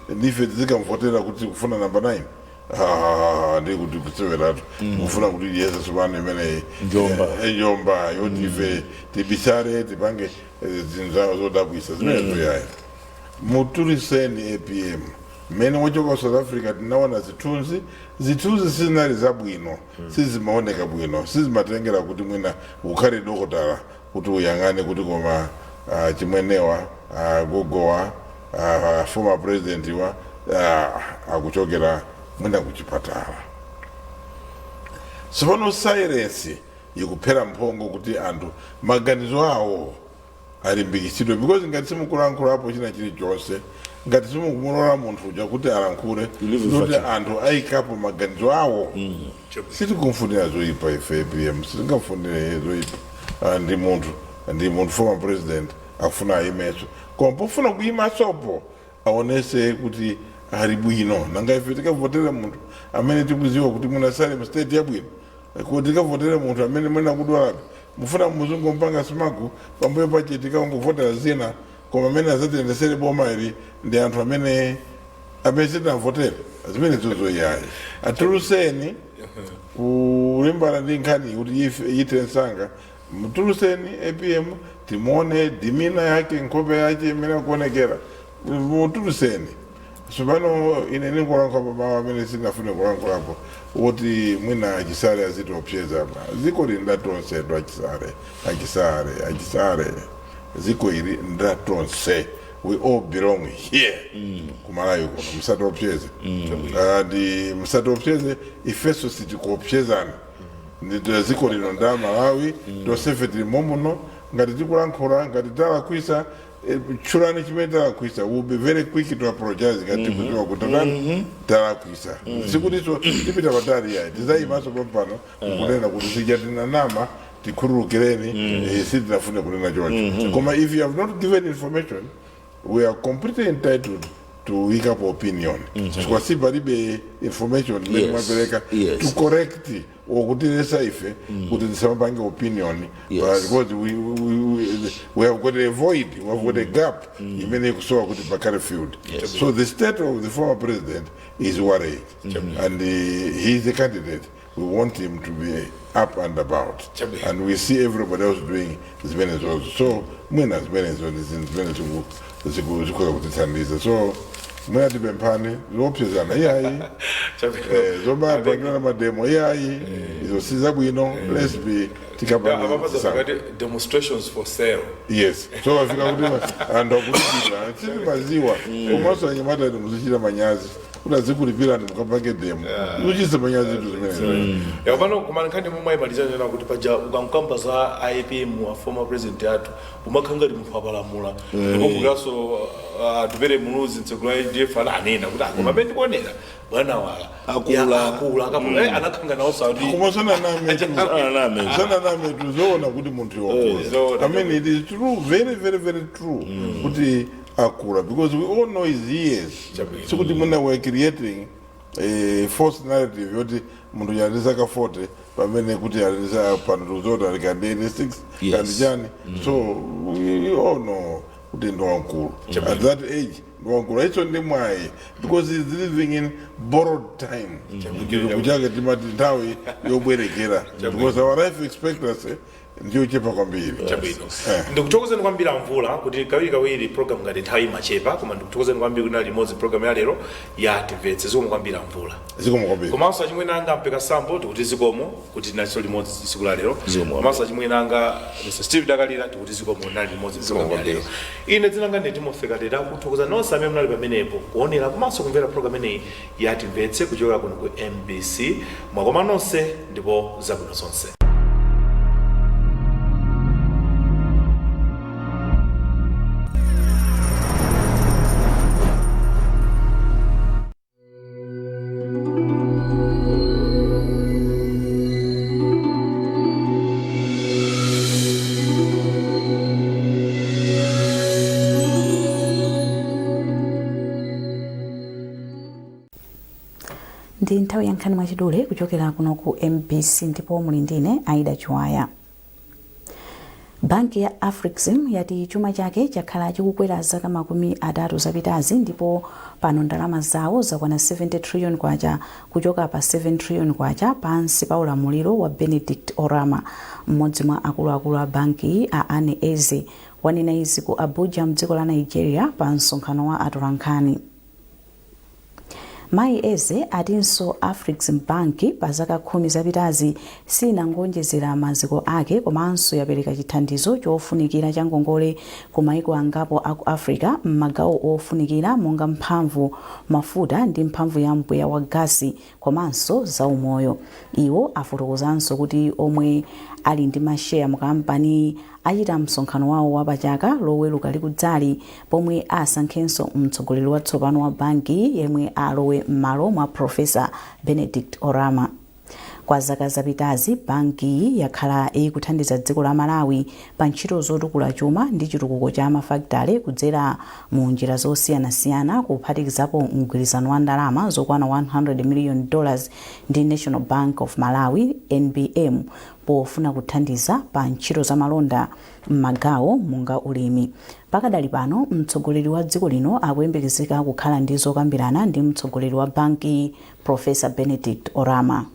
ndife tizikamvotera kuti kufuna number 9? Ndi kuti kuseweratu mufuna kuti yese tsopano imeneyi. Njomba. Njomba yoti ife tibisale, tipange zinthu zawo zodabwisa zimenezo, yayi. Mutuliseni APM. Mmene wachoka South Africa tinaona zithunzi, zithunzi sizinali zabwino, sizimaoneka bwino, sizimatengera kuti mwina ukhale dokotala kuti uyang'ane kuti koma chimwenewa, gogowa, former president wa akuchokera mwina kuchipatala. Tsopano silence ikuphera mphongo kuti anthu maganizo awo alimbikitsidwe, because ngati simukulankhulapo china chilichonse, ngati simukumulola munthu uja kuti alankhule, live kuti anthu ayikapo maganizo awo. Sitikumfunira zoyipa ife APM, sitingamfunire zoyipa. Ndi munthu, ndi munthu former president, akufuna ayimenso, koma pofuna kuyimasopo aonese kuti ali bwino. Nanga ife tikavotere munthu amene tikuziwa kuti mwina sali mu state yabwino, kuti tikavotere munthu amene mwina akudwalabe? Mufuna muzungu mpanga simaku pambuyo pache tikangovotera zina, koma amene azatiyendesere boma ili ndi anthu amene sitinavotere zimene zozoyayi. Atuluseni kulimbana ndi nkhani kuti ite msanga. Mtuluseni APM, timuone demeanor yake, nkhope yake imene akuonekera. Mutuluseni. Tsopano ine ndikulankhula mawu amene sindinafune kulankhulapo, woti mwina achisale azitiopseza. Dziko lili ndatonse, achisale, achisale, achisale, dziko ili ndatonse. We all belong here kumalawi kuno. Musatiopseze. Ndi musatiopseze, ifenso sitikuopsezani. Ndi dziko lino nda Malawi tonsefe, tili momuno. Ngati tikulankhula, ngati talakwisa, tchulani chimene talakwisa. We'll be very quick to apologize ngati tikudziwa kuti tatani, talakwisa. Sikutinso tipita patali, yayi, tizayimanso pompano nkunena kuti sija tinanama, tikhululukireni, sitinafune kunena choncho. Koma if you have not given information, we are completely entitled to wake up opinion, chifukwa si palibe information imene mwapereka to correct wokutilesa ife kuti tisamapange opinion. Because we have got a void, we have got a gap imene ikusowa kuti pakhale filled. So the state of the former president is worried and he is a candidate. We want him to be up and about. Chabwino. And we see everybody else doing zimenezozo, so mwina zimenezo ndi zinthu zimene zikhoza kutithandiza. So Mwina tipemphane zopsezana iyayi, zomapangirana mademo iyayi, izo si zabwino. Let's be tikapanga Amapasa pakati demonstrations for sale. Yes, so afika kuti anthu akulipira, sitimaziwa. Komanso anyamata inu muzichita manyazi kuti azikulipirani mukapange demo, muzichita manyazi tu zimenezo. Ya, pano koma nkhani momwe ayimaliza nena kuti paja ukamkamba za APM, a former president athu, umakhala ngati munthu apalamula. Ndikumbukiranso Atupele Muluzi, mtsogoleri wa UDF, ananena kuti akoma pamene ndikuonera bwana wala Akula. Ya, akula akapula. Anakhanga nawonso kuti Koma sananame tu. Sananame. Sananame tu, zoona kuti munthu wakula. Zoona. I mean, it is true, very very very true kuti akula, because we all know his years. Chabwino. Sikuti mwina we're creating a false narrative yoti munthu ali zaka 40 pamene kuti alisa pano tuzoti ali kandi 86 kandi chani. So we all know kuti ndi wankulu at that age, ndi wankulu. Aiso ndi mwayi because he's living in borrowed time. Chilungu chake timati nthawi yobwerekera, because our life expectancy ndiyochepa kwambiri. Chabwino, ndikuthokozeni kwambiri Amvula kuti kawirikawiri program ngati nthawi imachepa, koma ndikuthokozeni kwambiri kuti nali limodzi program ya lero ya Timvetse. Zikomo kwambiri Amvula. Zikomo kwambiri. Komanso achimwene anga Mpeka Sambo, tikuti zikomo kuti tinalinso limodzi tsiku la lero. Zikomo. Komanso achimwene anga Mr Steve Dakalira, tikuti zikomo nali limodzi program ya lero. Ine dzina langa ndi Timothy Katera, kuthokoza nonse amene munali pamenepo kuonera komanso kumvera program imeneyi ya Timvetse kuchokera kuno ku MBC. Mwakoma nonse ndipo zabwino zonse. Ndi nthawi ya nkhani mwachidule kuchokera kuno ku MBC, ndipo muli ndine Aida Chiwaya. Banki ya Afrexim yati chuma chake chakhala chikukwera zaka 30 zapitazi, ndipo pano ndalama zawo zakwana 70 trillion kwacha kuchoka pa 7 trillion kwacha pansi pa ulamuliro wa Benedict Oramah. Mmodzi mwa akuluakulu a banki, a Anne Eze, wanena izi ku Abuja mdziko la Nigeria pa msonkhano wa atolankhani. Mayi Eze atinso Afrexim Bank pa zaka 10 zapitazi sinangonjezera maziko ake, komanso yapereka chithandizo chofunikira cha ngongole ku maiko angapo aku Africa m'magawo ofunikira monga mphamvu, mafuta ndi mphamvu ya mpweya wa gasi komanso zaumoyo. Iwo afotokozanso kuti omwe ali ndi masheya mu kampaniyi achita msonkhano wawo wa pachaka Loweruka likudzali, pomwe asankhenso mtsogoleri watsopano wa banki yemwe alowe m'malo mwa Professor Benedict Oramah. Kwa zaka zapitazi, bankiyi yakhala ikuthandiza dziko la Malawi pa ntchito zotukula chuma ndi chitukuko cha mafakitale kudzera mu njira zosiyanasiyana, kuphatikizapo mgwirizano wa ndalama zokwana $100 million ndi National Bank of Malawi, NBM, pofuna kuthandiza pa ntchito za malonda m'magawo monga ulimi. Pakadali pano, mtsogoleri wa dziko lino akuyembekezeka kukhala ndi zokambirana ndi mtsogoleri wa banki, Professor Benedict Oramah.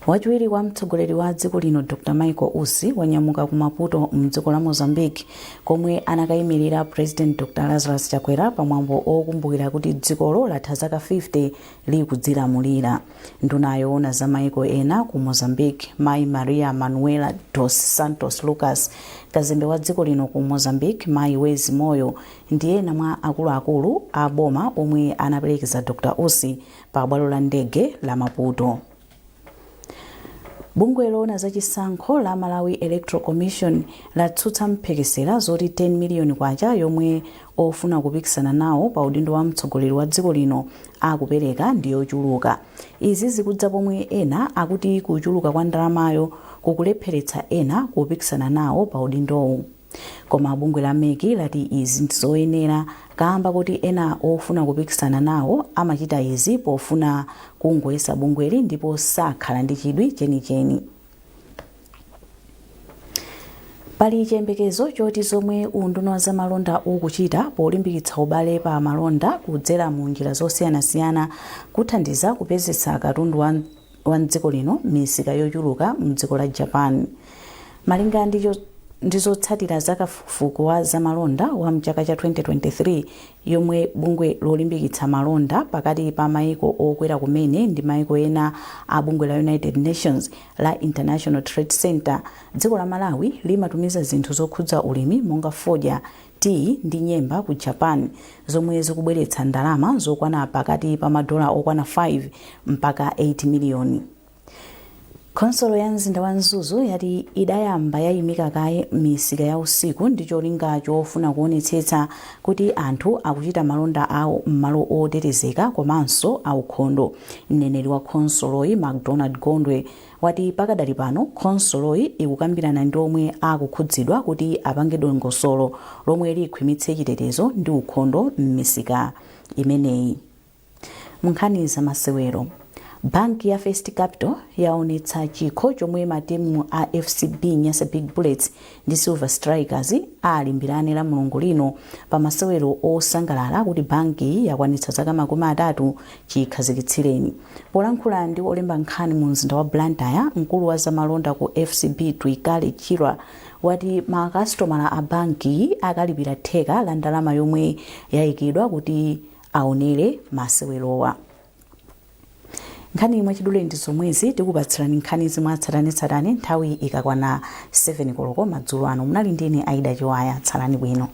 Wachiwiri kwa mtsogoleri wa dziko lino Dr Michael Usi wanyamuka ku Maputo mdziko la Mozambique, komwe anakayimirira President Dr Lazarus Chakwera pamwambo okumbukira kuti dzikolo latha zaka 50 likudzilamulira. Nduna yoona za maiko ena ku Mozambique, Mayi Maria Manuela dos Santos Lucas, kazembe wa dziko lino ku Mozambique, Mayi Wezi Moyo, ndi ena mwa akuluakulu a boma omwe anaperekeza Dr Usi pa bwalo la ndege la Maputo. Bungwe loona za chisankho la Malawi Electoral Commission latsutsa mphekesera zoti 10 miliyoni kwacha yomwe ofuna kupikisana nawo pa udindo wa mtsogoleri wa dziko lino akupereka ndi yochuluka. Izi zikudza pomwe ena akuti kuchuluka kwa ndalamayo kukulepheretsa ena kupikisana nawo pa udindowu. Koma bungwe la MEC lati izi ndizoyenera kamba kuti ena ofuna kupikisana nawo amachita izi pofuna kungoyesa bungweli ndipo sakhala ndi chidwi chenicheni. Pali chiyembekezo choti zomwe unduna wa zamalonda ukuchita polimbikitsa ubale pa malonda kudzera mu njira zosiyanasiyana kuthandiza kupezetsa katundu wa mdziko lino m'misika yochuluka mdziko la Japan. Malinga Ndi zotsatira za kafukufuku wa zamalonda wa mchaka cha 2023 yomwe bungwe lolimbikitsa malonda pakati pa maiko okwera kumene ndi maiko ena a bungwe la United Nations la International Trade Center, dziko la Malawi limatumiza zinthu zokhudza ulimi monga fodya, tiyi ndi nyemba ku Japan, zomwe zikubweretsa ndalama zokwana pakati pa madola okwana 5 mpaka 8 miliyoni. Khonsolo ya mzinda wa Mzuzu yati idayamba yayimika kaye misika ya usiku ndi cholinga chofuna kuonetsetsa kuti anthu akuchita malonda awo m'malo otetezeka komanso aukhondo. Mneneri wa khonsoloyi, MacDonald Gondwe, wati pakadali pano khonsoloyi ikukambirana ndi omwe akukhudzidwa kuti apange dongosolo lomwe likhwimitse chitetezo ndi ukhondo m'misika imeneyi. Munkhani za masewero, banki ya First Capital yaonetsa chikho chomwe matimu a FCB Nyasa Big Bullets ndi Silver Strikers alimbirane la Mulungu lino pa masewero osangalala kuti banki yakwanitsa zaka 30 chikhazikitsireni. Polankhula ndi olemba nkhani mu mzinda wa Blantyre, mkulu wa zamalonda ku FCB, Twikale Chirwa, wati makasitomala a banki akalipira theka la ndalama yomwe yayikidwa kuti aonere masewerowa. Nkhani mwachidule ndi zomwezi. Tikupatsirani nkhani zimwe tsatanetsatane nthawi ikakwana 7 koloko madzulo ano. Munali ndine Aida Chiwaya. Tsalani bwino.